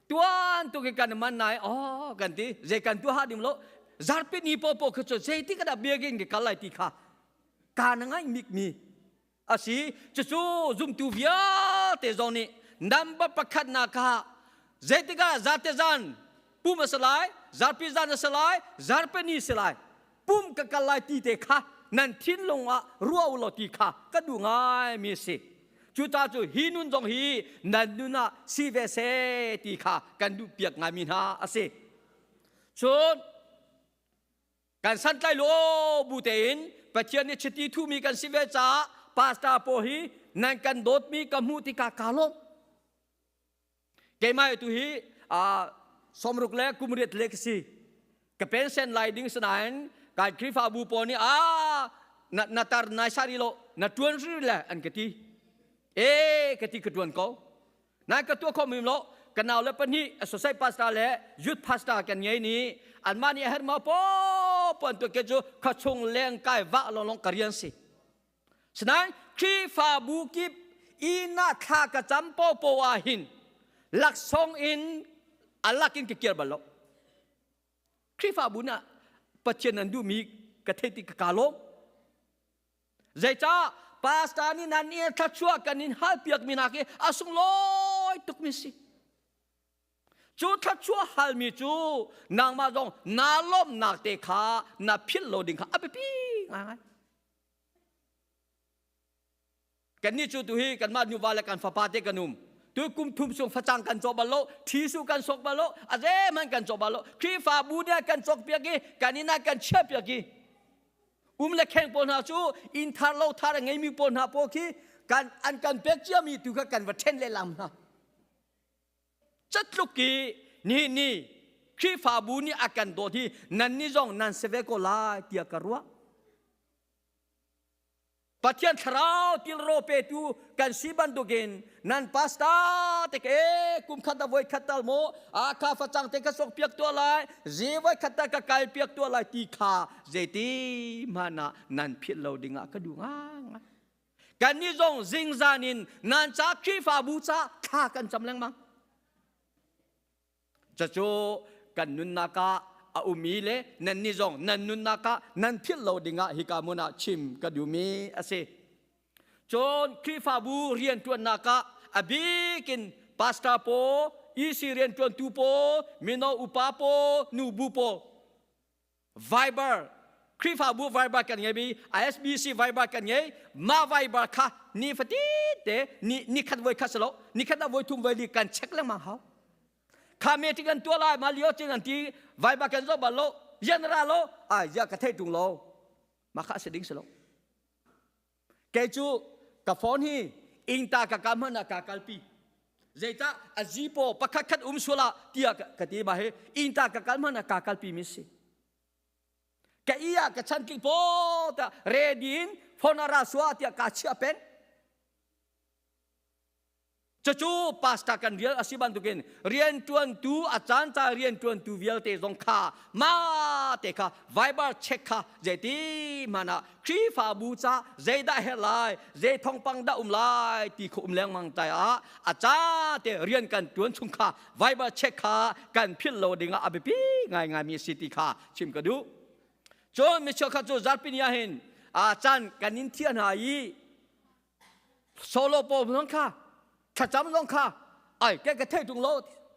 tuan tuk i kan man nai oh kan ti zei kan tuah ding lo zarpi ni po po khu cu zei ti ka dah biakinn ka kal lai ti kha ka na ngai mik mi asi cucu zumtu vialte zong nih number pakhat na kha zeitikah zarte zan pum a si lai zarpi zan a si lai zarpi ni si lai pum ka kal lai ti te kha nan thinlung ah ruah u law ti kha ka duh ngai mi si cucaah cu hi nun zong hi nan nun ah si ve seh ti kha kan duh piak ngai mi hna a si cun kan santlai lo bu tein Pathian nih chiti thumi kan si ve caah pastor pawl hi nan kan dawtmi ka hmuh tikah kaa lawm. Keimah tu hi sawmruk le kum riat le ka si. Ka pension lai ding sinain kai Khrihfabu pawl nih a na na tar nai sari lo na tuan ri le an ka ti. E ka ti ka tuan ko. Nai ka tuah kho mim lo ka nau le pahnih associate pastor le youth pastor kan ngei ni anmah nih a herh ma po pon tu ke cu khachung leng kai va long long ka rian si. Sinain Khrihfabu kip inn ah thla ka cam popo ah hin laksawng in a lak in ka kir bal lo. Khrihfabu na Pathian an duhmi ka theih ti ka kaa lawm. Zeicah pastor nih nan i thluachuah kan in halpiakmi nak hi a sunglawi tukmi si. Cu thluachuah halmi cu nangmah zong naa lawmhnak te kha na philh lo ding kha a biapi ngaingai. Kannih cu tuhi kanmah nuva le kan fapa te kan um. Tu kum thum chung facang kan cawk bal lo, thi su kan sok bal lo, a zeihmanh kan cawk bal lo. Khrihfabu nih kan cawk piak i kan inn ah kan chiah piak i um le kheng pawl hna cu inn thar lo thar a ngeimi pawl hna pawl khi kan an kan pek ciami tu kha kan va ṭhen lehlam hna. Catluk i nihin ni Khrihfabu nih a kan dawt hi nannih zong nan si ve ko lai tiah ka ruah. Pathian thlarau tilro petu kan si bantukin nan pastor te ke kum khat a voi khat tal maw a kha facang te ka sok piak tuah lai ze voi khat ta ka kal piak tuah lai ti kha zeiti hmanh ah nan philh lo ding ah ka duh ngai. Kannih zong zingzan in nan ca Khrihfabu ca thla kan cam lengmang. Cucu kan nunnak ah a umi le nannih zong nan nunnak ah nan philh lo dingah hika hmun ah chim ka duhmi a si. Cun Khrihfabu rianṭuannak ah a bikin pastor pawl, EC rianṭuantu pawl, mino upa pawl, nubu pawl Viber Khrihfabu Viber kan ngei mi ISBC Viber kan ngei mah Viber kha ni fatin te ni ni khat voi khat salo ni khat ah voi thum voi li kan check lengmang hau kha meeting an tua lai ma lio chin an ti Viber kan zo bal lo general lo ai ya ka thei tung lo ma kha se ding salo Kei cu ka phone hi ingta ka kam hmanh ah kaa kalpi. Zeicah a zipaw pakhat khat um sual ah tiah ka ti ma hi ingta ka kal hmanh ah kaa kalpi mi si. Ka i ah ka chan tling paw ta ready in phone a ra sua tiah kaa chiah peng. Cucu pastor kan rian a si bantukin rianṭuantu a caan ca rianṭuantu vialte zong kha mah te kha Viber check kha zeiti hmanh ah Khrihfabu ca zeidah herh lai zei thawngpang dah um lai ti kha um lengmang tai ah a ca te rian kan ṭuan chung kha Viber check kha kan philh lo dingah a biapi ngaingaimi a si ti kha chim ka duh. Cun mi cheukhat cu zarhpini ah hin a caan kan in thiah hna i Solo pawl zong kha thlacam zong kha ai ke ka thei tung lo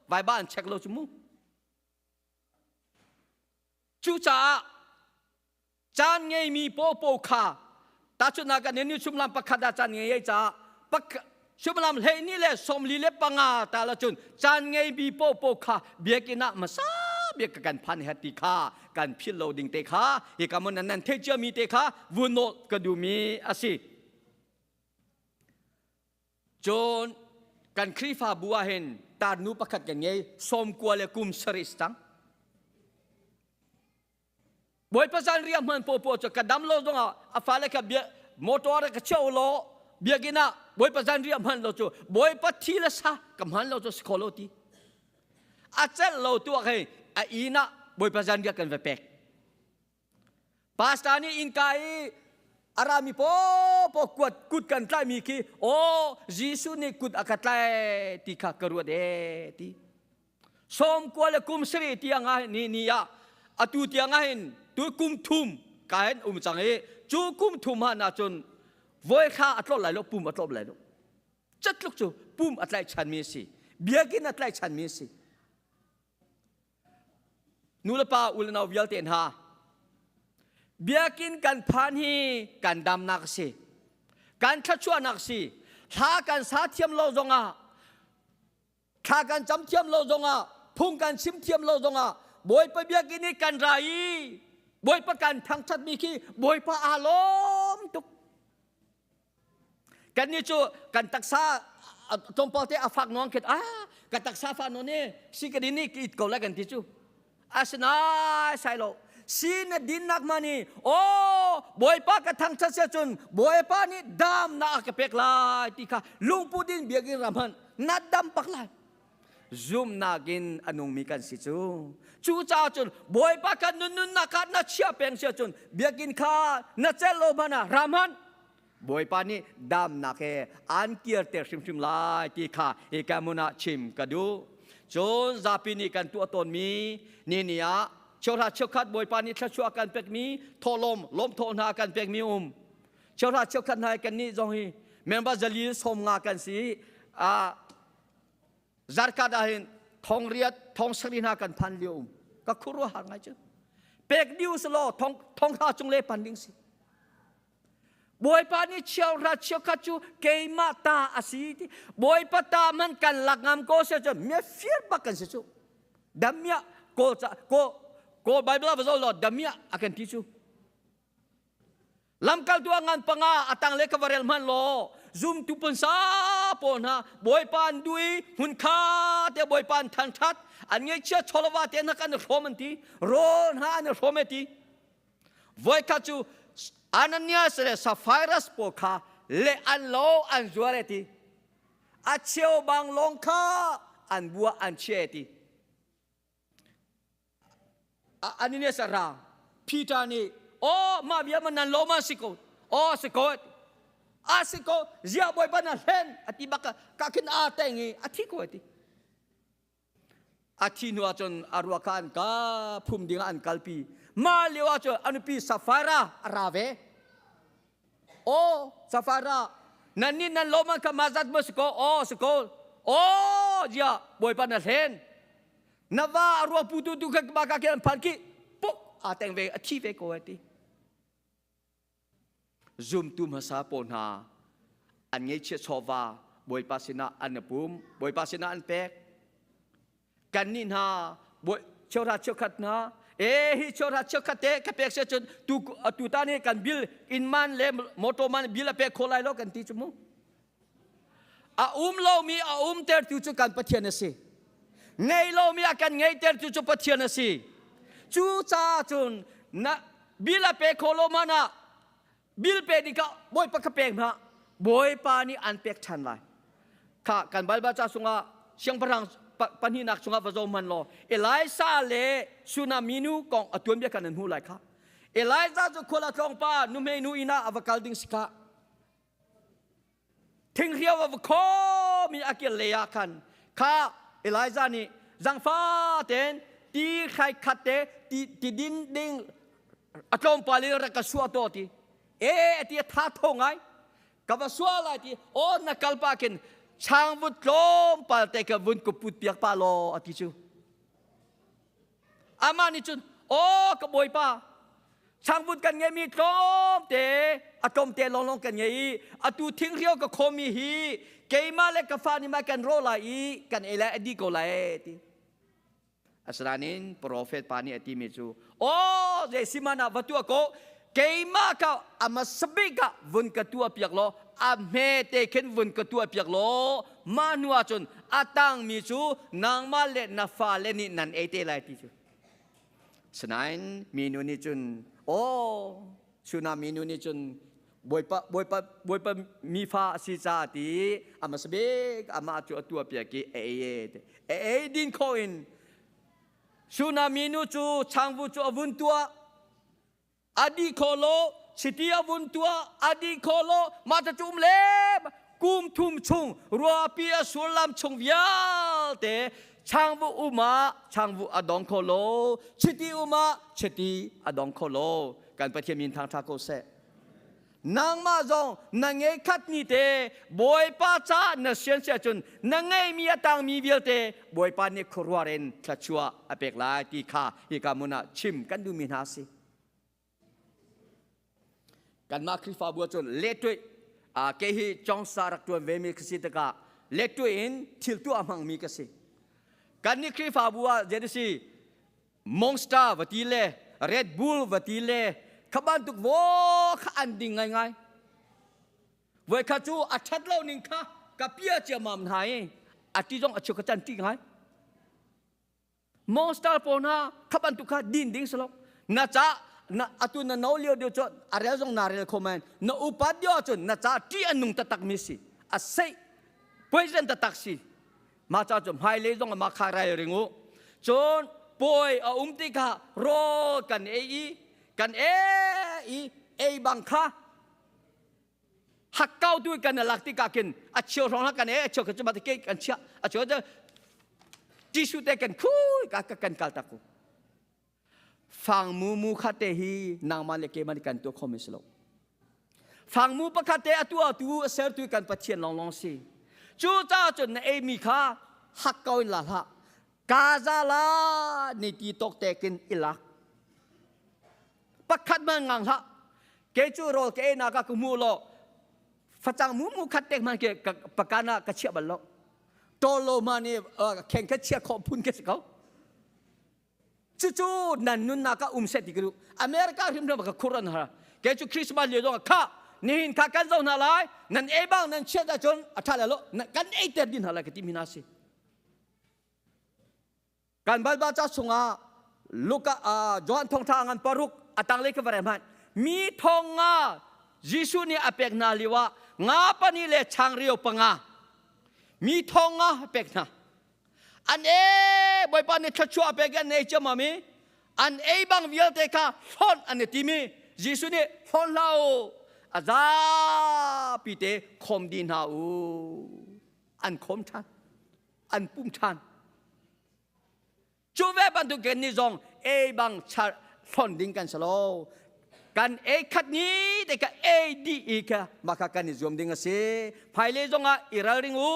vai ba an check lo cu mu. Cucaah caan ngeimi popo kha tahchunhnak kan ni sumlam pakhat ah caan ngei ai caah sumlam hlei ni le sawmli le panga ta la cun caan ngeimi popo kha biakinn ah hmasa bik kan phan het ti kha kan philh lo ding te kha hi ka mun nan thei cia mi te kha vun nawl ka duhmi a si. Cun kan Khrihfabu ah hin tarnu pakhat kan ngei 90 le kum sarih cang. Bawipa zan riah hman popo cu ka dam lo zongah a fale kha bia motor ka cheu lo biakinn ah Bawipa zan riah hman lo cu Bawipa thi le sa ka hman lo cu si kho lo ti. A celh lo tu ah hei a inn ah Bawipa zan riah kan va pek. Pastor nih innka i a rami popo kuat kut kan tlaihmi khi aw Jesuh nih kut a ka tlai ti kha ka ruat ee ti. 90 le kum sarih tiang ah ni ni ah atu tiang ah hin tu kum thum ka hin um cang i cu kum thum han ahcun voi thla a tlawt lai lo pum a tlawt lai lo catluk cu pum a tlaihchanmi a si biakinn a tlaihchanmi a si Nu le pa u le nau vialte hna biakinn kan phan hi kan damnak a si kan thluachuahnak a si thla kan sa thiam lo zongah thla kan cam thiam lo zongah phung kan chim thiam lo zongah Bawipa biakinn i kan ra i. Bawipa kan thangṭhatmi khi Bawipa aa lawm tuk. Kannih cu kan taksa tlawmpal te a fak nawn khin ah ka taksa fa nawn i si ka din i ka it ko lai kan ti cu. Asinain sai lo. Si na dinnak ma nih aw Bawipa ka thangṭhat sia cun Bawipa nih damnak a ka pek lai ti kha lungput in biakinn ram hmanh na dam bak lai. Zumhnak in a nungmi kan si cu. Cucaah cun Bawipa kan nun nunnak ah na chia peng sia cun biakinn kha na celh lo hmanh ah ram hmanh Bawipa nih damnak he an kirter hrimhrim lai ti kha hika hmun ah chim ka duh. Cun zapi nih kan tuah tawnmi ni ni ah cheuhra cheukhat Bawipa nih thluachuah kan pekmi thawhlawm lawmthawh hna kan pekmi um. Cheuhra cheukhat hna kan nih zong hi member zali 50 kan si. Zarkat ah hin thong riat thong sarih hna kan phan lio um. Ka khuaruahhar ngai cu. Pek diu selaw thong thong hra cung le pan ding si. Bawipa nih chiauhra chiaukhat cu keimah ta a si ti. Bawipa ta man kan lak ngam ko se cu mia fir bak kan si cu. Damia ko ca ko ko Bible ah va zoh law damia a kan ti cu. Lamkaltu a ngan panga a tang le ka va rel hmanh law zumtu punsa pawl hna Bawipa an duh i hmun kha te Bawipa an thangṭhat an ngeihchia chawlava te hna kan i hrawm an ti rawl hna an i hrawm e ti. Voikhat cu Ananias le Sapphira pawl kha le an lo an zuar e ti. A cheu bang lawng kha an bua an chia e ti. Ananias a ra. Peter nih, "Oh, mah bia man nan lo ma si ko. Oh, si ko. A si ko. Zia bawipa na hlen." A ti bak ka khin a teng i a thi ko ti. A thi hnu ahcun a ruak kha an ka phum ding ah an kalpi. Mah lio ahcun a nupi Sapphira a ra ve. Aw, Sapphira, nan nih nan lawm kha ma zat maw si ko? Aw, si ko. Aw, ziah, Bawipa na hlen. Na va a ruak putu tu kha ma ka khin an phan khi puk aa teng ve, a thi ve ko ai ti. Zumtu hmasa pawl hna an ngeihchiah chawva Bawipa sinah an i pum, Bawipa sinah an pek. Kannih hna cheuhra cheukhat hna e hi cheuhra cheukhat te ka pek sia cun tu tu ta nih kan bil inn man le motor man bil a pek kho lai lo kan ti cu mu. A um lomi a umtertu cu kan Pathian a si. Ngei lomi a kan ngeihtertu cu Pathian a si. Cu caah cun na bil a pe kho lo man ah bil pe ding kha Bawipa ka pek hna. Bawipa nih an pek ṭhan lai. Kha kan Baibal ca chungah siangpahrang pahnihnak chungah va zoh hmanh law Elijah le Sunaminu kong a tuanbia kan an hmuh lai kha. Elijah cu khual a tlawng pa nuhmei nu inn ah a va kal ding si kha. Thingriau a va khawm i a kir lei ah khan kha Elijah nih zangfa tein ti hrai khat te ti, ti din ding a tlawmpal in rak ka suah to ti e ti a tha tho ngai ka va suah lai ti aw na kal pa khin changvut tlawmpal te ka vun ka put piak pa law a ti cu Amah nih cun, Aw ka bawipa, changvut kan ngeihmi tlawmte a tlawmte lawnglawng kan ngei i atu thingrio ka khawmmi hi keimah le ka fa nih ma kan rawh lai i kan ei lai a dih ko lai ti. Asinain profet pa nih a timi cu, Aw zeisihmanh ah va tuah ko, keimah ka a hmasa bik ah vun ka tuah piak law a hme te khin vun ka tuah piak law mah hnu ah cun a tangmi cu nangmah le na fale nih nan ei te lai ti cu sinain minu nih cun aw suna minu nih cun bawipa bawipa bawipa mi fa a si caah ti a hmasa bik amah cu a tuah piak i a ei e a ei din kho in suna minu cu changvu cu a vun tuah A dih kho lo, chiti a vun tuah, a dih kho lo, mah cu um le kum thum chung ruahpi a sullam chung vialte changvu um ah changvu a dong kho lo, chiti um ah chiti a dong kho lo. Kan Pathian min thangṭha ko seh. Nangmah zong na ngei khat ni te Bawipa caah na sian si ahcun na ngeimi a tangmi vialte Bawipa nih khuaruar in thluachuah a pek lai ti kha hika hmun ah chim kan duhmi hna a si. Kanmah Khrihfabu ahcun lettuih ke hi congsa rak tuan ve mi ka si tikah lettuih in thil tuah hmangmi ka si. Kannih Khrihfabu ah zeiti si monster va ti le Red Bull va ti le kha bantuk vo kha an ding ngaingai. Voi kha cu a ṭhat lo ning kha ka pia ciammam hna i a ti zong a chiu ka can ṭi ngai. Monster pawl hna kha bantuk kha din ding si lo. Na ca na atu na no lio deuh cu a rel zong naa rel kho men. Na upat deuh ahcun na ca ṭih a nung taktak mi si. A seih poison taktak si. Mah ca cu hmailei zong ah mah kha rai ring u. Cun puai a um tikah rawl kan ei i kan ei i ei bang kha hakkau tu kan lak tikah khin a cheu hrawng kan ei a cheu kha cu ke kan chiah a cheu cu tissue te kan khui ka kan kal tak ku fangmu mu kha te hi nangmah le keimah nih kan tuah kho mi si lo fangmu pakhat te atu atu a sertu kan Pathian lawnglawng si cu caah cun na ei mi kha hakkau in la hlah Gaza la ni ti tawk te kin i lak pakhat man ngang hlah kei cu rawl ka ei nak ah ka hmu lo facang mu mu khat tek man ke pakan ah ka chiah bal lo tol lo ma ni kheng kha chia khawh phun ke si ko Cucu nan nunnak ah um seh ti ka duh. America hrimhrim ka khur an har. Kei cu Christmas lio zong kha nihin kha kan zoh hna lai nan ei bang nan chiat ahcun a ṭha lai lo kan ei ter din hna lai ka ti mi hna si. Kan Baibal ca chungah Luka Johan thawngṭha ngan paruk a tanglei ka va rel hmanh. Mi thong nga Jesuh nih a pek hna lio ah nga pahnih le changreu panga mi thong nga a pek hna. An e Bawipa nih thluachuah pek an ei ciammam i an ei bang vialte kha hlonh an i tim i Jesuh nih hlawn hlah u a zapi te khawm dih hna u an khawm ṭhan an pum ṭhan cu ve bantuk kan nih zong ei bang hlonh ding kan si lo kan ei khat ni te kha ei dih i kha mah kha kan i zuam ding a si hmailei zongah i ralring u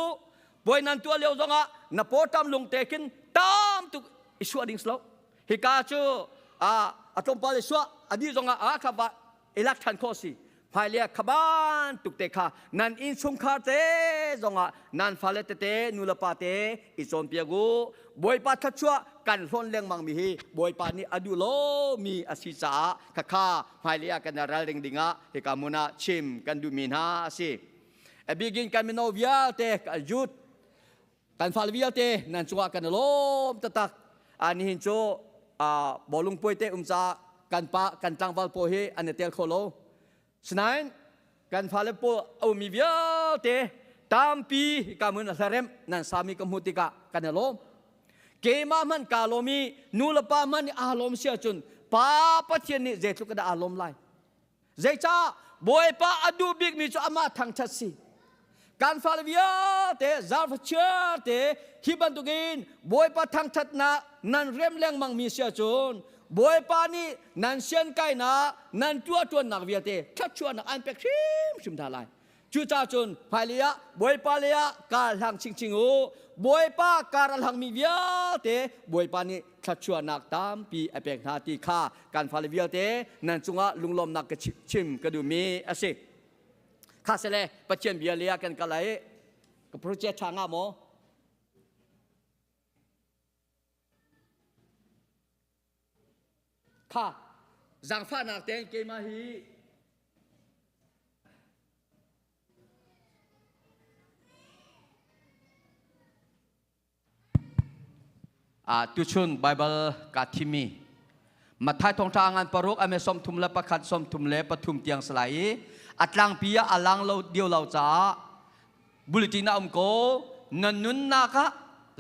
puai nan tuah lio zongah na pawṭam lung te khin tam tuk i suah ding si lo hika cu a tlawmpal i suah a dih zongah a kha va i lak ṭhan khawh si hmailei ah khaban tuk te kha nan innchungkhar te zongah nan fale tete nulepa te i cawnpiak u Bawipa thluachuah kan hlawn lengmang mi hi Bawipa nih a duh lomi a si caah khakha hmailei ah kan ralring dingah hika hmun ah chim kan duhmi hna a si. A bikin kan mino vialte youth kan fale vialte nan cungah kan i lawm taktak. Nihin cu bawlung puai te um caah kan pa kan tlangval pawl hi an i tel kho lo. Sinain kan fale pawl a ummi vialte tampi hika hmun a hlaremh nan sami ka hmuh tikah kan i lawm. Keimah hmanh kaa lawm i nu le pa hmanh nih aa lawm si ahcun Pa Pathian nih zeitluk in dah aa lawm lai. Zeicah Bawipa a duh bikmi cu amah thangṭhat si. Kan fale vialte zaangfah chiarte hi bantukin Bawipa thangṭhatnak nan rem lengmangmi si ahcun Bawipa nih nan siankainak nan tuahṭuannak vialte thluachuahnak an pek hrimhrim hna lai. Cucaah cun hmailei ah Bawipa lei ah kar hlang chingching u. Bawipa kar a hlangmi vialte Bawipa nih thluachuahnak tampi a pek hna ti kha kan fale vialte nan cungah lunglawmnak ka chim ka duhmi a si. Kha sele Pathian bia lei ah kan kal ai ka project ṭha nga maw? Kha zaangfahnak tein keimah hi tuchun Bible kaa thimmi Matthai thawngṭha ngan paruk ame 31 33 tiang salai i a tlangpi ah a lang lo dio lo caah bulletin a um ko na nunnak ah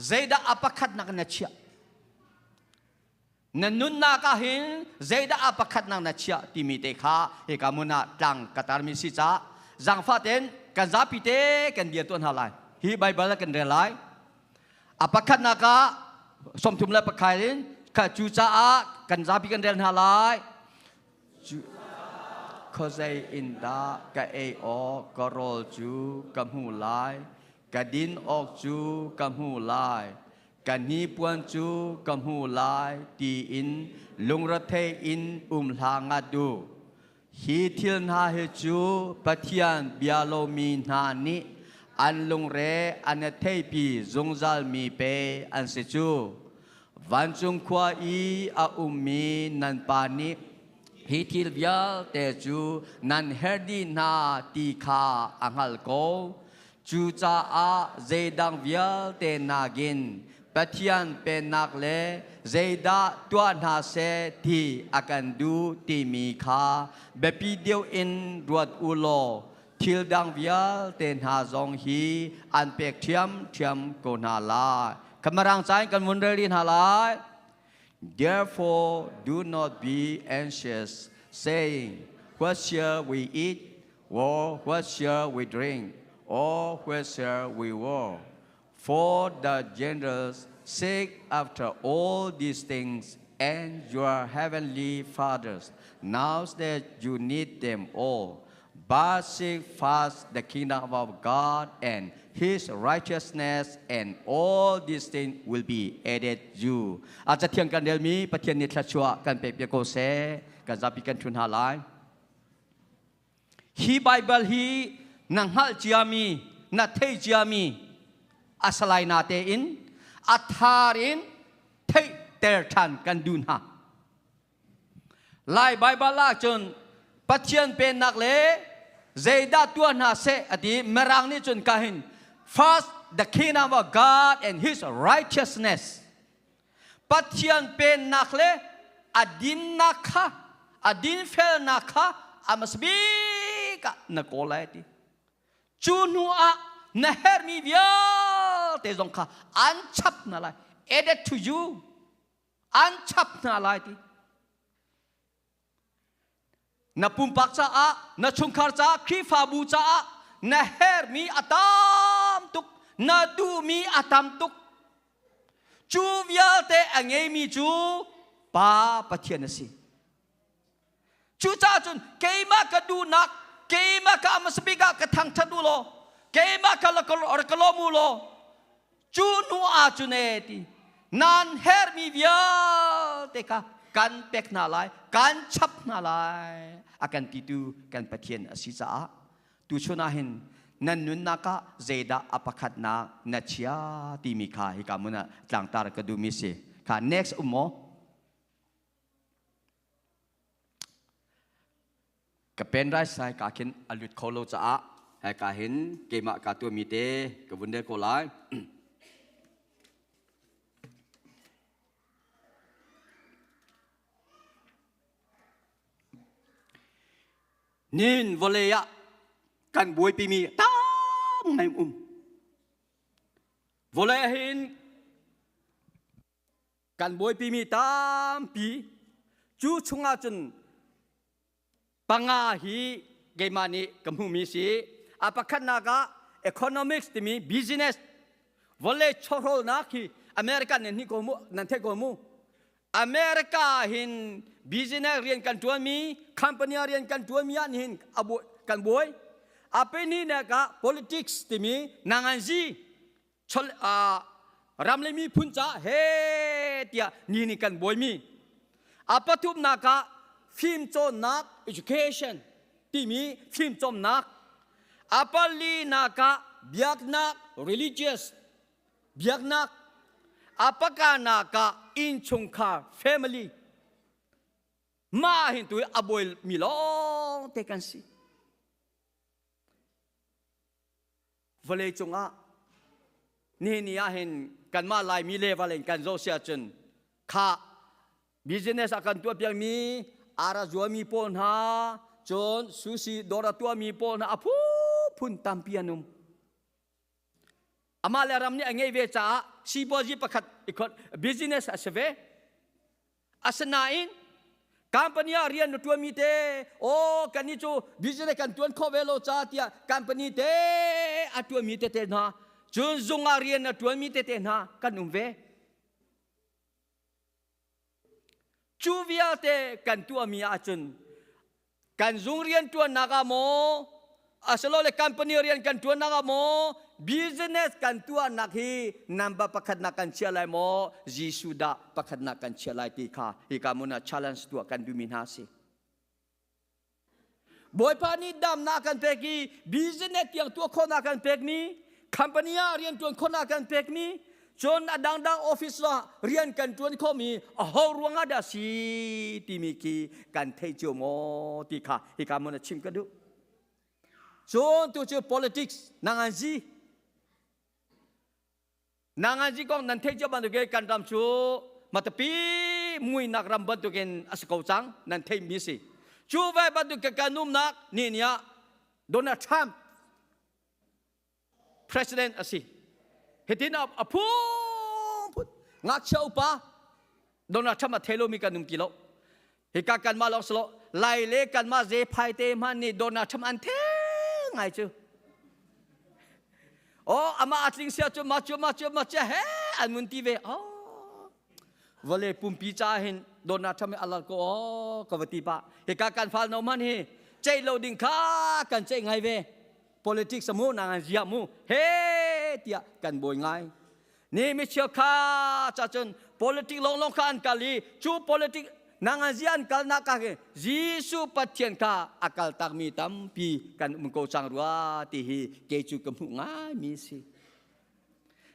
zeidah a pakhatnak na chiah Na nunnak ah hin zeidah a pakhatnak na chiah timi te kha hika hmun ah tlang ka tarmi si caah zaangfah tein kan zapi te kan dir tuah hna lai. Hi Baibal kan rel lai. A pakhatnak ah 31 in kha cucaah kan zapi kan rel hna lai. Cu khuazei in dah ka ei awk ka rawl cu ka hmu lai, ka din awk cu ka hmu lai, ka hnipuan cu ka hmu lai tiin lungrethei in um hlah ngat u. Hi thil hna hi cu Pathian bia lomi hna nih an lungre an i theipi zungzalmi pe an si cu. Vancung khua i a ummi nan Pa nih hi thil vialte cu nan herh dih hna ti kha a hngalh ko. Cucaah zeidang vialte nakin Pathian pennak le zeidah tuah hna seh ti a kan duh timi kha biapi deuh in ruat u law thil dang vialte hna zong hi an pek ṭhiamṭhiam ko hna lai. Kamarang ca in kan vun rel rih hna lai. Therefore, do not be anxious, saying, What shall we eat? Or what shall we drink? Or what shall we wear? For the Gentiles seek after all these things, and your heavenly fathers knows that you need them all. But seek first the kingdom of God and his righteousness, and all these things will be added you. A cathiang kan relmi Pathian nih thluachuah kan pek piak ko seh. Kan zapi kan ṭhun hna lai. Hi Bible hi na hngalh ciami, na theih ciami a salai na tein a thar in theihter ṭhan kan duh hna. Lai Baibal ahcun Pathian pennak le zeidah tuah hna seh a ti Mirang nih cun ka hin first the kingdom of God and his righteousness Pathian pennak le a dinnak kha a dinfelnak kha a hmasa bik ah na kawl lai ti cu hnu ah na herhmi vialte zong kha an chap hna lai added to you an chap hna lai ti na pumpak caah na chungkhar caah Khrihfabu caah na herhmi a tam tuk na duhmi a tam tuk cu vialte a ngeimi cu Pa Pathian a si cucaah cun keimah ka duhnak keimah ka hmasa bik ah ka thangthat u law keimah ka ka lawm u law cu hnu ah cun e ti nan herhmi vialte kha kan pek hna lai kan chap hna lai a kan titu kan Pathian a si caah tuchun ah hin nan nunnak ah zeidah a pakhatnak na chia timi kha hika mun ah tlangtar ka duhmi si kha next um maw Ka pen rai sai ka khin a lut kho lo caah hika hin keimah ka tuahmi te ka vun rel ko lai. Nin vawlei ah kan buaipimi tam ngai um. Vawlei ah hin kan buaipimi tampi cu chungah cun panga hi keimah nih ka hmuhmi si a pakhatnak ah economics timi business vawlei chawhrawlnak hi America nan hi ko mu nan theih ko mu America hin business rian kan tuanmi company rian kan tuanmi ah nihin kan buai a pahnih ah politics timi nanganzi chol ram le miphun ca he tiah ni nih kan buaimi a pathumnak ah fimcawnnak education timi fimcawmnak a palinak ah biaknak religious biaknak a pakanak ah innchungkhar family mah hin tu a buaimi lawng te kan si Vawlei cungah nihin ni ah hin kanmah Laimi level in kan zoh si ahcun kha business a kan tuahpiakmi ara zuami pawl hna cun sushi dawr a tuahmi pawl hna a phunphun tampi an um. Amah le ram nih a ngeih ve caah sipuazi pakhat business a si ve. Asinain company ah rian na ṭuanmi te aw kan nih cu business kan ṭuan khawh ve lo ca tiah company te a ṭuanmi tete hna cun zung ah rian na ṭuanmi tete hna kan um ve. Cu vialte kan tuahmi ahcun kan zung rian ṭuannak ah maw asilole company rian kan ṭuannak ah maw business kan tuahnak hi number pakhatnak kan chia lai maw Jesuh dah pakhatnak kan chia lai ti kha hika mun ah challenge tuah kan duhmi hna si Bawipa nih damnak kan pek i business tiang tuah khawhnak kan pekmi company ah rian ṭuan khawhnak kan pekmi Cun a dangdang office ah rian kan ṭuan khomi aho ruangah dah si timi khi kan thei cio maw ti kha hika mun a chim ka duh. Cun tu cu politics nanganzi nanganzi kong nan theih cio bantukin kan ram cu matapi muinak ram bantukin a si ko cang nan theihmi si. Cu ve bantuk kan umnak ni ni ah Donald Trump president a si. Hitin a phunphun ngakchia upa Donald Trump a thei lomi kan um ti lo. Hika kanmah lawng si lo Lai le kanmah zephai te hmanh nih Donald Trump an the ngai cu. Oh amah a tling sia cu ma cu ma cu ma cu he an mun ti ve. Oh vawlei pumpi ca hin Donald Trump hi alal ko oh ka va ti pa. Hika kan fal no man hi ceih lo ding kha kan ceih ngai ve. Politics mu na ngan zia mu he tiah kan bawi ngai. Ni mi chia kha cha cun politic long long kha an kal i cu politic nangan zia an kal nak ka ke Jesuh Pathian kha a kal tak mi tampi kan um ko cang rua ti hi kei cu ka hmuh ngai mi si.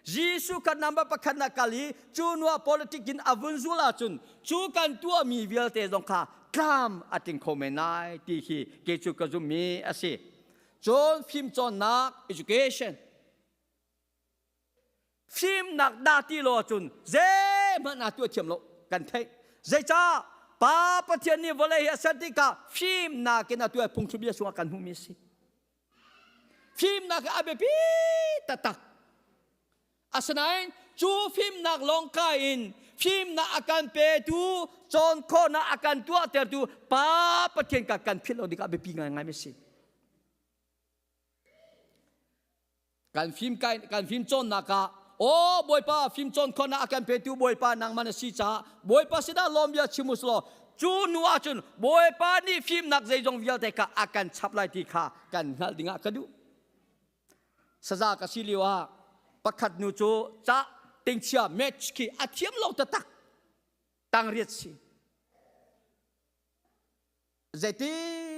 Jesuh kha number pakhat na kal i cu nuah politic in a vun zul ahcun cu kan tuahmi vialte zong kha tlam a tling kho men lai ti hi kei cu ka zummi a si. Cun fimcawnnak education fimnak dah ti lo ahcun zeihmanh naa tuah thiam lo kan theih. Zeicah Pa Pathian nih vawlei hi a ser tikah fimnak in a tuah phungthlubia chungah kan hmuhmi a si. Fimnak hi a biapi taktak. Asinain cu fimnak lawng ka in fimnak a kan petu, cawn khawhnak a kan tuahtertu Pa Pathian ka kan philh lo ding ah biapi ngaingai mi si. Kan fim kai kan fim cawnnak ah aw Bawipa fim cawn khawhnak a kan petu Bawipa nangmah na si caah Bawipa sinah lawm bia chim us law cu nu ah cun Bawipa nih fimnak zeizong vialte kha a kan chap lai ti kha kan hngalh dingah ka duh. Saza ka si lio ah pakhat nu cu ca tingchia match khi a thiam lo taktak tangriat si. Zeiti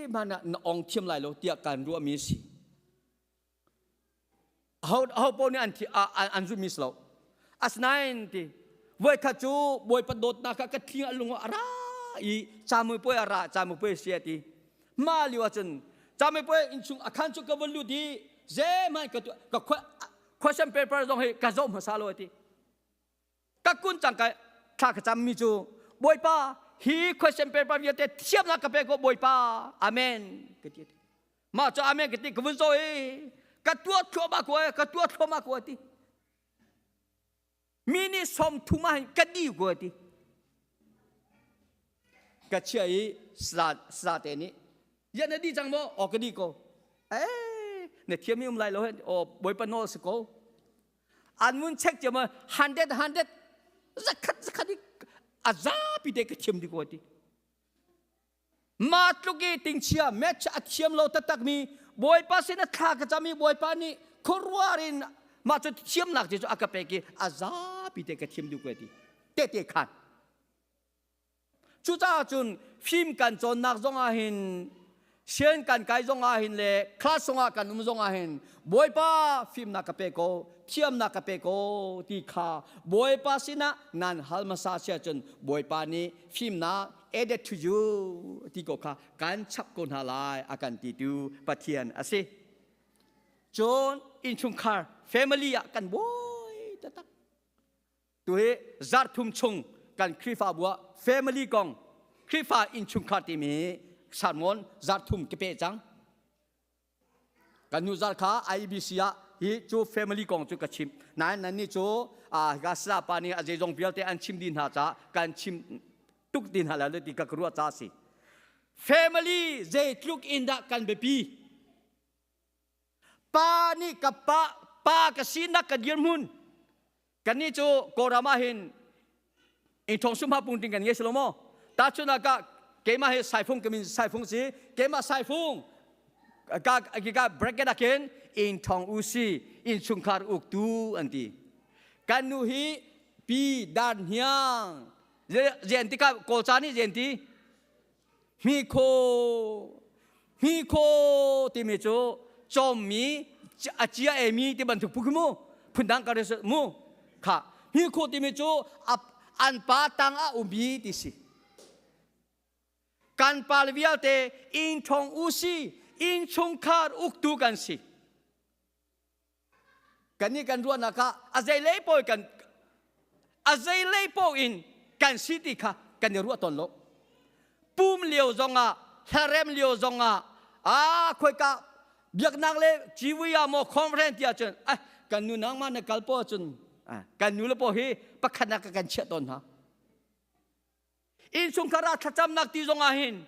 hmanh ah na ong thiam lai lo tiah kan ruahmi si. Ho ho paoh nih an an zumhmi si lo. Asinain ti voikhat cu Bawipa dawtnak kha ka thling a lung a ra i camuipuai a ra camuipuai si a ti. Mah lio ahcun camuipuai innchung a khan cu ka vun lut i zeihmanh ka tuah ka question paper zong hi ka zoh hmasa lo a ti. Ka kun cang ka thla ka cammi cu Bawipa hi question paper vialte thiamnak ka pe ko Bawipa amen ka ti. Mah cu amen ka ti ka vun zo i ka tuah thluahmah ko ka tuah thluahmah ko ti. Mi nih som thum ah ka di ko ti. Ka chia i sla te nih ya na di cang maw? Aw ka di ko. Eh na thiam i um lai lo hen. Aw Bawipa nawl si ko. An mun check cia ma 100 100 zakhat zakhat i a zapi te ka thiam di ko ti. Ma tluk i tingchia match a thiam lo taktak mi Bawipa sin a thla ka cam i Bawipa nih khuaruar in mah cu thiamnak te cu a ka pek i a zapi te ka thiam duh ko ti te te khan Cucaah cun fim kan cawnnak zongah hin sian kan kai zongah hin le class zongah kan um zongah hin Bawipa fimnak ka pe ko thiamnak ka pe ko ti kha Bawipa sinah nan hal hmasa si ahcun Bawipa nih fimnak added to you ti ko kha kan chap ko hna lai a kan titu Pathian a si. Cun innchungkhar family ah kan buai taktak. Tu hi zarh thum chung kan Khrihfabu ah family kong Khrihfa innchungkhar timi sermon zarh thum ka peh cang. Kan nu zarh kha IBC ah hi cu family kong cu ka chim. Nain nan nih cu ka sala nih a zeizong vialte an chim dih hna caah kan chim tuk ti hna lai ti ka ruah ca si. Family zeitluk in dah kan biapi? Pa nih ka pa pa ka sinak ka dirhmun kannih cu Kawlram ah hin ingthong sumha pungting kan ngei si lo maw tahchun ah ka keimah hi saifung ka min saifung si keimah saifung ka ka bracket ah khin ingthong u si innchungkhar uktu an ti kan nu hi pi dan hiang zen tikah kawlca nih zen ti Hmi kho hmi kho timi cu cawmmi a cia emi ti bantuk phu khi mu phundang ka mu kha. Hnikhu timi cu an pa tang ah ummi ti si. Kan pa le vialte inn ṭhawng u si, inn chungkhar uktu kan si. Kan nih kan ruahnak ah a zeilei paoh kan a zeilei paoh in kan si ti kha kan i ruah tawn lo. Pum lio zongah, hlarem lio zongah, a khoika biaknak le civui ah maw conference ti ahcun ah kan nu nangmah na kal po ahcun kan nu le paw hi pakhat nak kan chiah tawn hna. Innchungkhar ah thlacamnak ti zong ah hin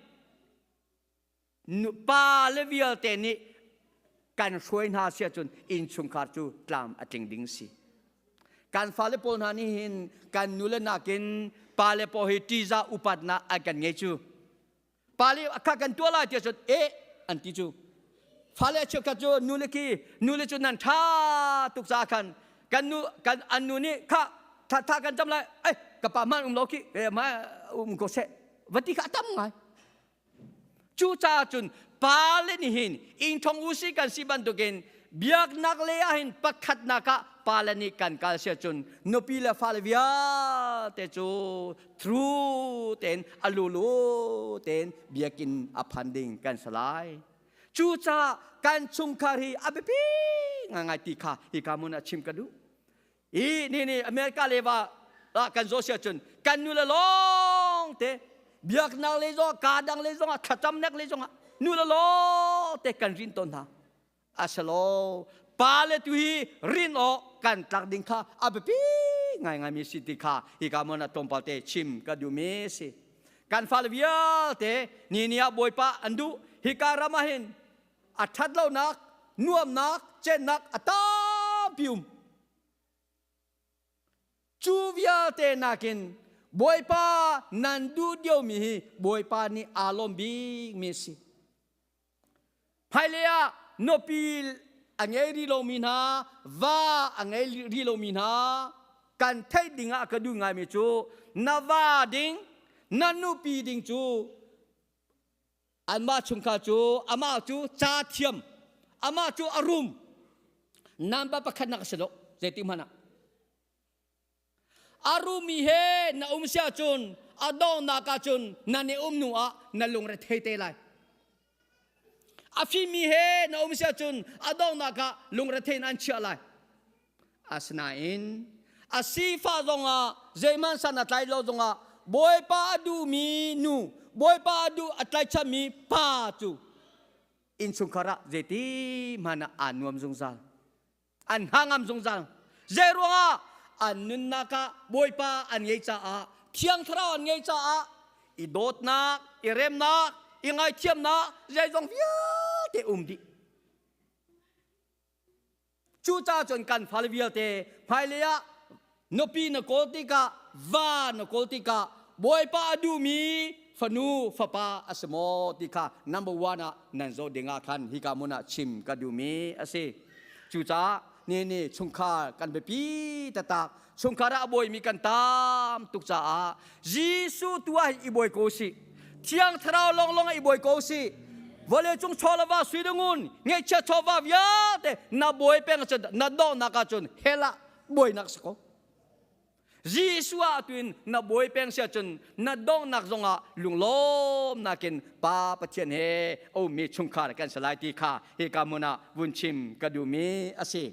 pa le vialte nih kan hruai hna si ahcun innchungkhar cu tlam a tling ding si. Kan fale pawl hna nih hin kan nu le nakin pa le paw hi ṭihzah upatnak an kan ngei cu. Pa le kha kan tuah lai ti ahcun eh an ti cu. Fale cheukhat cu nu le ki nu le cu nan ṭha tuk caah khan kan nu kan an nu nih kha tha tha kan cam lai ai ka pa man um lo khi ma um ko seh va ti kha a tam ngai. Cucaah cun pale nih hin innthong usi kan si bantukin biaknak lei ah hin pakhatnak ah pale nih kan kal si ahcun nupi le fale vialte cu through tein a lulu tein biakinn a phan ding kan si lai. Cucaah kan chungkhar hi a biapi ngaingai ti kha hika hmun ah chim ka duh. I ni ni America le va ah kan zaw si ahcun kan nu le lawng te biaknak le zong ka dang le zong ah thlacamnak le zong ah nu le lawng te kan rin tawn hna. Asalo pa le tu hi rin awk kan tlak ding kha a biapi ngaingai mi si ti kha hika mon ah tlawmpal te chim ka duh mi si. Kan fale vialte ni ni ah Bawipa an duh hika ram ah hin a ṭhat lonak nuamnak cennak a tampi um cu vialte nakin Bawipa nan duh diomi hi Bawipa nih aa lawm bikmi a si. Hmailei ah nupi a ngei rih lomi hna, va a ngei rih lomi hna kan theih ding ah ka duh ngaimi cu na va ding, na nupi ding cu anmah chungkhar cu amah cu ca thiam amah cu a rum number pakhat nak a si lo zeitik hmanh ah a rumi he na um si ahcun a donghnak ahcun nan i um hnu ah na lungre thei te lai a fimi he na um si ahcun a donghnak ah lungre in an chiah lai asinain a sifah zongah zeihmanh san a tlai lo zongah Bawipa a duhmi nu Bawipa a duh a tlaichanmi pa cu innchungkhar ah zeiti hmanh ah aa nuam zungzal an hngangam zungzal zei ruangah an nunnak ah Bawipa an ngei caah Thiang Thlarau an ngei caah i dawtnak i remnak i ngaithiamnak zeizong vialte um dih. Cucaah cun kan fale vialte hmailei ah nupi na kawl tikah va na kawl tikah Bawipa a duhmi fanu fapa a si maw ti kha number one ah nan zoh ding ah khan hika hmun ah chim ka duhmi a si. Cucaah ni ni chungkhar kan biapi taktak chungkhar ah a bawimi kan tam tuk caah Jesuh tu ah i bawi ko sih. Thiang Thlarau lawnglawng ah i bawi ko sih. Vawlei cung chawlava sui dungun ngeihchia chawva vialte na bawi peng ahcun na donghnak ahcun hell ah bawinak si ko. Jesuh ah tuin na bawi peng si ahcun na donghnak zongah lunglawm nakin Pa Pathian he a ummi chungkhar kan si lai ti kha hika hmun ah vun chim ka duhmi a si.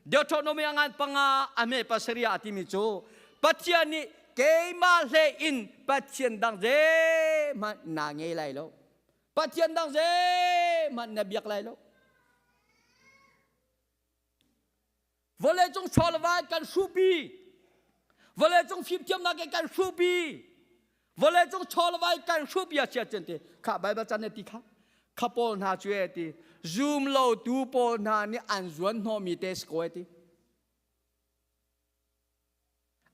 Deuteronomy a ngan panga a hme pasarih ah timi cu Pathian nih keimah hlei in Pathian dang zeihmanh naa ngei lai lo. Pathian dang zeihmanh na biak lai lo. Vawleicung chawlawai kan hrupi. Vawleicung fimthiamnak in kan hrupi. Vawleicung chawlawai kan hrupi a sia cun ti kha Bible can ti kha kha pawl hna cu e ti zum lo tu pawl hna nih an zuan hnawhmi te si ko e ti.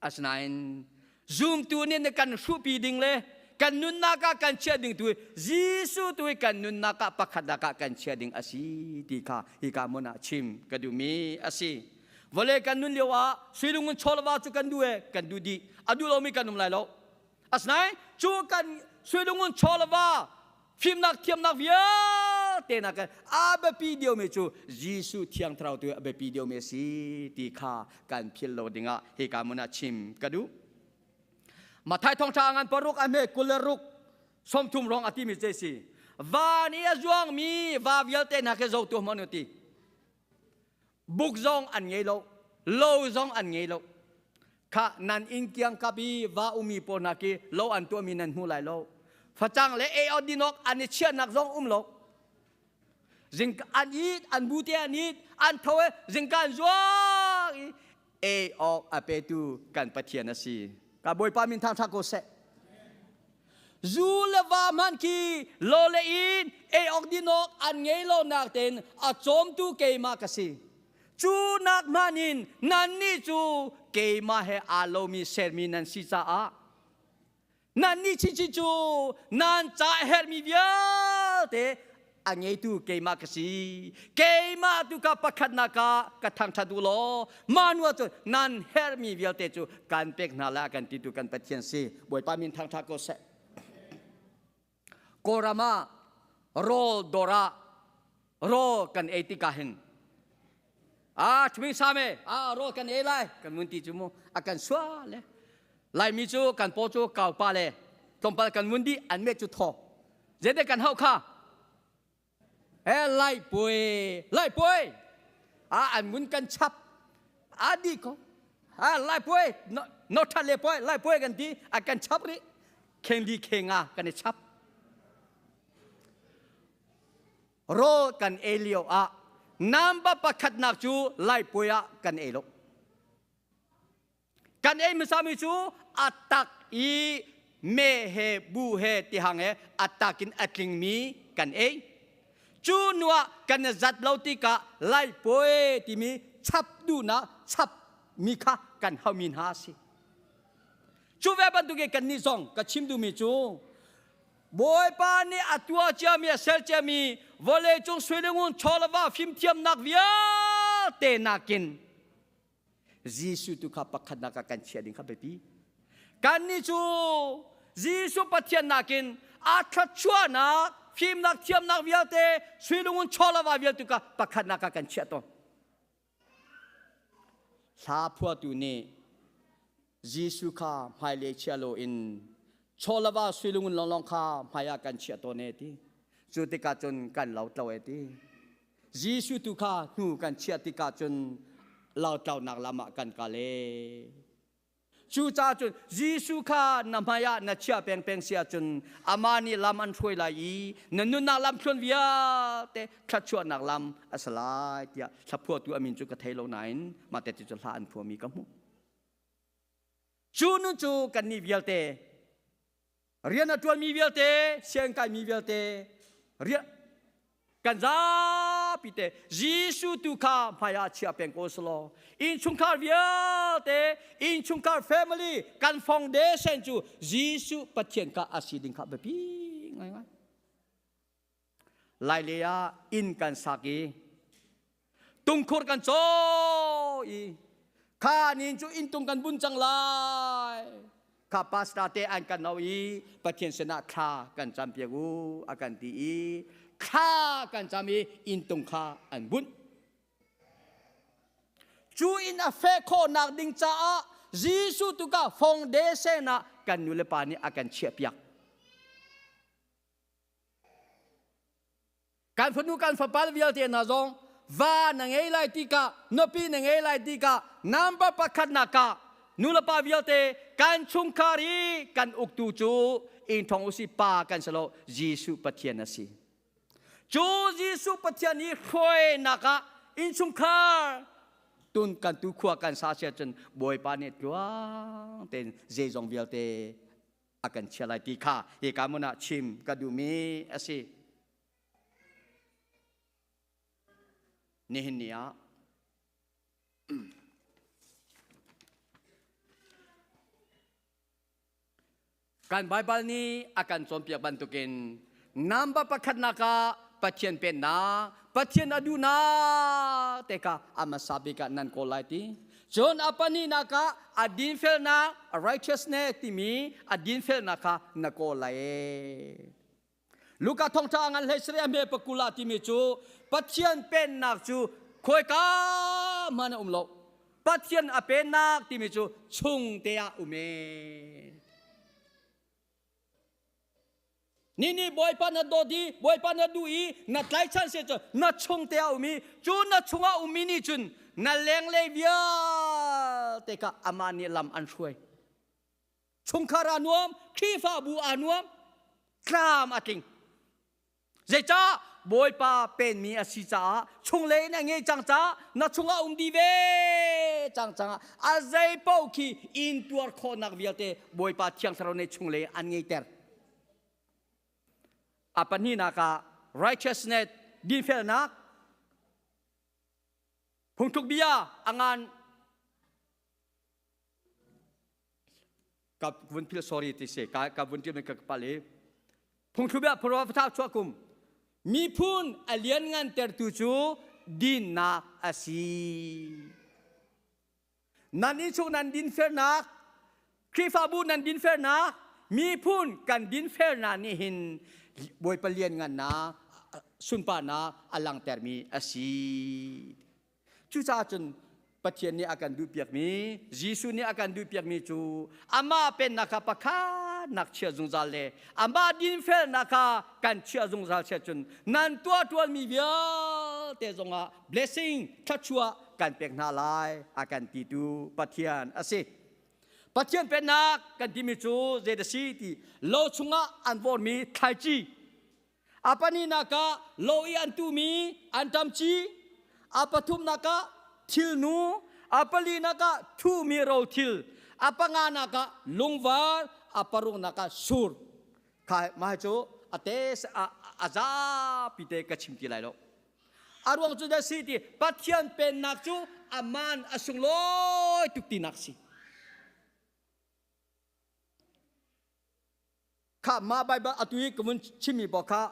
Asinain zumtu nih na kan hruhpi ding le kan nunnak ah kan chiah ding tu Jesuh tu hi kan nunnak ah pakhat ah kan chiah ding a si ti kha hika hmun ah chim ka duhmi a si. Vawlei kan nun lio ah suilungun chawlava cu kan duh e kan duh dih a duh lomi kan um lai lo. Asinain cu kan suilungun chawlava fimnak thiamnak vialte Vialte nak a biapi deuhmi cu Jesuh Thiang Thlarau tu a biapi deuhmi a si ti kha kan philh lo dingah hika hmun ah chim ka duh. Mathai thawngṭha ngan paruk a hme 26 30 rong a timi ce si. Van i a zuangmi va vialte hna khi zotu hmanh u ti. Buk zong an ngei lo, lo zong an ngei lo. Kha nan inn kiang kap i va umi pawl hna khi lo an tuahmi nan hmu lai lo. Facang le ei awk din awk an i chiahnak zong um lo. Zing an it, an bu te an it, an tho i zingka an zuang i ei awk a petu kan Pathian a si. Ka Bawipa min thangṭhat ko seh. Zu le va hmanh khi lo le in ei awk din awk an ngei lo nak tein a cawmtu keimah ka si. Cu nak hmanh in nannih cu keimah he aa lomi sermi nan si caah nannih chinchin cu nan ca herhmi vialte a ngeitu keimah ka si. Keimah tu ka pakhatnak ah ka thangṭhat u law mah hnu ah cun nan herhmi vialte cu kan pek hna lai a kan titu kan Pathian si. Bawipa min thangṭhat ko seh. Kawlram ah rawl dawr ah rawl kan ei tikah hin a chuming same a rawl kan ei lai kan mun ti cu mu a kan sua le Laimi cu kan paw cu kaupa le tlawmpal kan mun dih an met cu thaw Zeidah kan hauh kha? He lai puai, lai puai. A an mun kan chap. A di ko. A lai puai, no tha le puai, lai puai kan ti, a kan chap ri. Kheng li kheng nga kan i chap. Ro kan ei lio ah namba pakhatnak cu lai puai ah kan ei lo. Kan ei hmasami cu a tak i me he bu he tihang he a tak in a tlingmi kan ei. Cu nuah kan i zat lo tikah laipuai timi chap duhnak chap mi kha kan haumi hna a si. Cu ve bantukin kannih zong ka chim duhmi cu Bawipa nih a tuah ciami a ser ciami vawleicung sui le ngun chaw le va fimthiamnak vialte nakin Jesuh tu kha pakhatnak ah kan chiah ding kha biapi. Kannih cu Jesuh Pathian nakin a thluachuahnak, fimnak, thiamnak vialte, suilungun chawlava vialte kha pakhatnak ah kan chiah tawn. Hla phuahtu nih Jesuh kha hmailei chia loin chawlava suilungun lawnglawng kha hmai ah kan chiah tawn e ti. Cu tikah cun kan lo tlo e ti. Jesuh tu kha hnu kan chiah tikah cun lautlaunak lam ah kan kal ee. Cucaah cun Jesuh kha na hmai ah na chiah pengpeng si ahcun amah nih lam an hruai lai i na nunnak lam thluan vialte thluachuahnak lam a si lai tiah hlaphuahtu a min cu ka thei lo nain mah te cu hla an phuahmi ka hmuh. Cu nun cu kannih vialte rian a ṭuanmi vialte sianginn kaimi vialte rian kan zapi te Jesuh tu kha hmai ah chia peng ko selaw innchungkhar vialte innchungkhar family kan foundation cu Jesuh Pathian kha a si ding kha biapi ngaingai Lai lei ah inn kan sak i tungkhur kan caw i kha nin cu inn tung kan bun cang lai kha pastor te an kan no i Pathian sinah thla kan cam piak u a kan ti i thla kan cam i inn tung kha an bunh cu inn a feh khawhnak ding caah Jesuh tu ka foundation ah kan nu le pa nih a kan chiah piak Kan fanu kan fapa vialte hna zong va na ngei lai tikah nupi na ngei lai tikah number pakhatnak ah nulepa vialte kan chungkhar i kan uktu cu inn thong usi pa kan si lo Jesuh Pathian a si. Cu Jesuh Pathian i hruainak ah innchungkhar tun kan tu khua kan sa sia cun Bawipa nih tluang tein zeizong vialte a kan chia lai ti kha hika hmun ah chim ka duhmi a si. Nihin ni ah kan Baibal nih a kan cawnpiak bantukin number pakhatnak ah Pathian pennak Pathian a duhnak te kha a hmasa bik ah nan kawl lai ti. Cun a pahnihnak ah a dinfelnak righteousness timi a dinfelnak kha na kawl lai. Luka thawngṭha a ngan hlei sarih a hme pakul ah timi cu Pathian pennak cu khawika hmanh a um lo. Pathian a pennak timi cu chung te ah um ee. Ni nih Bawipa na dawt i Bawipa na duh i na tlaichan si cun na chung te ah um i cu na chungah ummi nih cun na lenglei vialte kha amah nih lam an hruai. Chungkhar aa nuam, Khrihfabu aa nuam, tlam a tling. Zeicah Bawipa penmi a si caah chunglei in a ngei cang caah na chungah um dih ve cang caah a zei paoh khi in tuar khawhnak vialte Bawipa Thiang Thlarau nih chunglei an ngeiter. A pahnihnak ah righteousness dinfelnak phungthluk bia a ngan ka vun phil sorry ti si ka ka vun ṭial ka pal i phungthlubia phurwa chuah kum miphun a lianngan tertu cu dinnak a si nan i chung nan dinfelnak Khrihfabu nan dinfelnak miphun kan dinfelnak nih hin Bawipa lianngannak sunparnak a langtermi a si. Cucaah cun Pathian nih a kan duhpiakmi, Jesuh nih a kan duhpiakmi cu amah pennak kha pakhat nak chia zungzal le amah dinfelnak kha kan chiah zungzal chia cun nan tuah ṭuanmi vialte zongah blessing thluachuah kan pek hna lai a kan titu Pathian a si. Pathian pennak kan timi cu zei a si ti lo chungah an vormi thlaici A pahnihnak ah lo i an tuhmi anṭamci, a pathumnak ah thilnu, a palinak ah thuhmi rothil, a panganak ah lungvar, a paruknak ah sur. Kha mah cu a te a zapi te ka chim ti lai lo. A ruang cu da si ti Pathian pennak cu a man a sunglawi tuk tinak si. Kha mah Baibal atu i ka vun chimmi pawl kha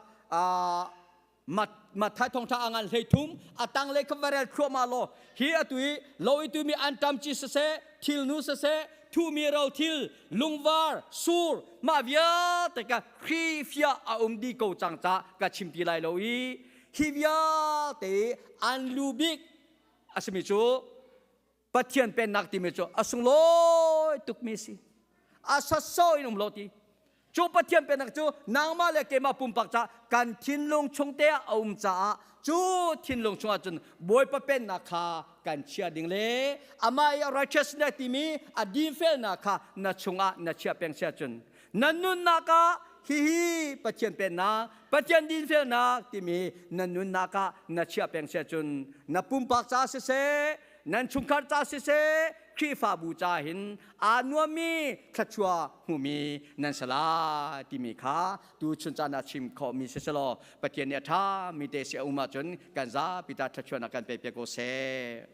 Matthai thawngṭha a ngan 13 a tanglei kha va rel thluahmah law hi atu i lo i tumi anṭam ci siseh thilnu siseh thuhmi rothil lungvar sur mah vialte kha Khrihfiah a um dih ko cang caah ka chim ti lai lo i hi vialte an lu bik a simi cu Pathian pennak timi cu a sunglawi tukmi si. A sawsawh in um lo ti. Cu Pathian pennak cu nangmah le keimah pumpak ca kan thinlung chung te ah a um caah cu thinlung chungah cun Bawipa pennak kha kan chia ding le amah i righteousness timi a dinfelnak kha na chungah na chiah peng sia cun na nunnak ah hihi Pathian pennak Pathian dinfelnak timi na nunnak ah na chiah peng sia cun na pumpak ca siseh nan chungkhar ca siseh Khrihfabu ca hin aa nuammi thluachuah hmumi nan si lai timi kha tu chun caan ah chim khawhmi si selaw Pathian nih a ṭhami te si a um ahcun kan zapi ta thluachuahnak kan pe piak ko seh.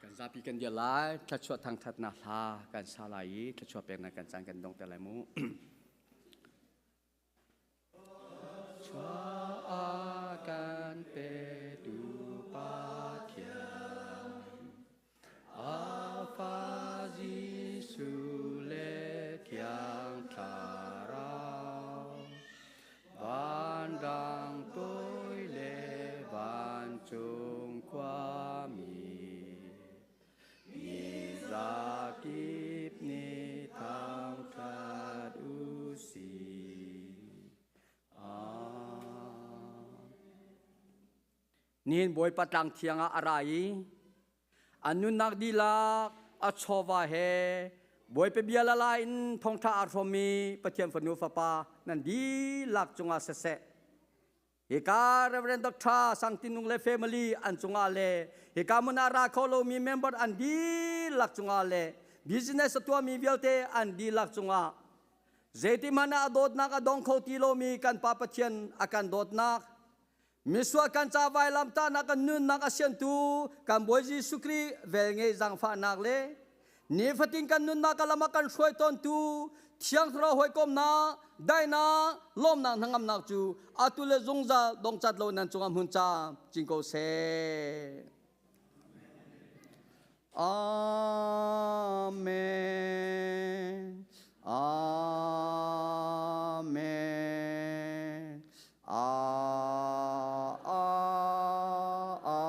Kan zapi kan dir lai, thluachuah thangthatnak hla kan sa lai i thluachuah peknak kan caan kan dong te lai mu. Chuah kan petu Pathian, a fa Jesuh le Thiang Thlarau, Vanrang toi le vancung khuami, mi zakip nih thangṭhat u sih. Amen. Nihin Bawipa tlang thiang ah a ra i a nunnak dihlak a chawva he Bawipa bia lala in thawngṭha aa hrawmmi Pathian fanu fapa nan dihlak cungah siseh hika Reverend Dr. Sangtinung le family an cungah le hika hmun ah ra kho lomi member an dihlak cungah le Business a tuahmi vialte an dihlak cungah zeitihmanh ah a dawtnak a dong kho ti lomi kan Pa Pathian a kan dawtnak, misual kan ca vailamtahnak kan nunnak a siantu kan Bawi Jesuh Khrih velngeih zaangfahnak le nifatin kan nunnak a lam a kan hruai tawntu Thiang Thlarau hawikomnak, daihnak, lawmnak, hnangamnak cu atu le zungzal dongcat lo nan cungah hmun ca cing ko seh. Amen. Amen. A a a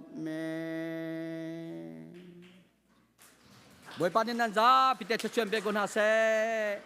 Amen. Bawipa nih nan zapi te thluachuah pe ko hna seh.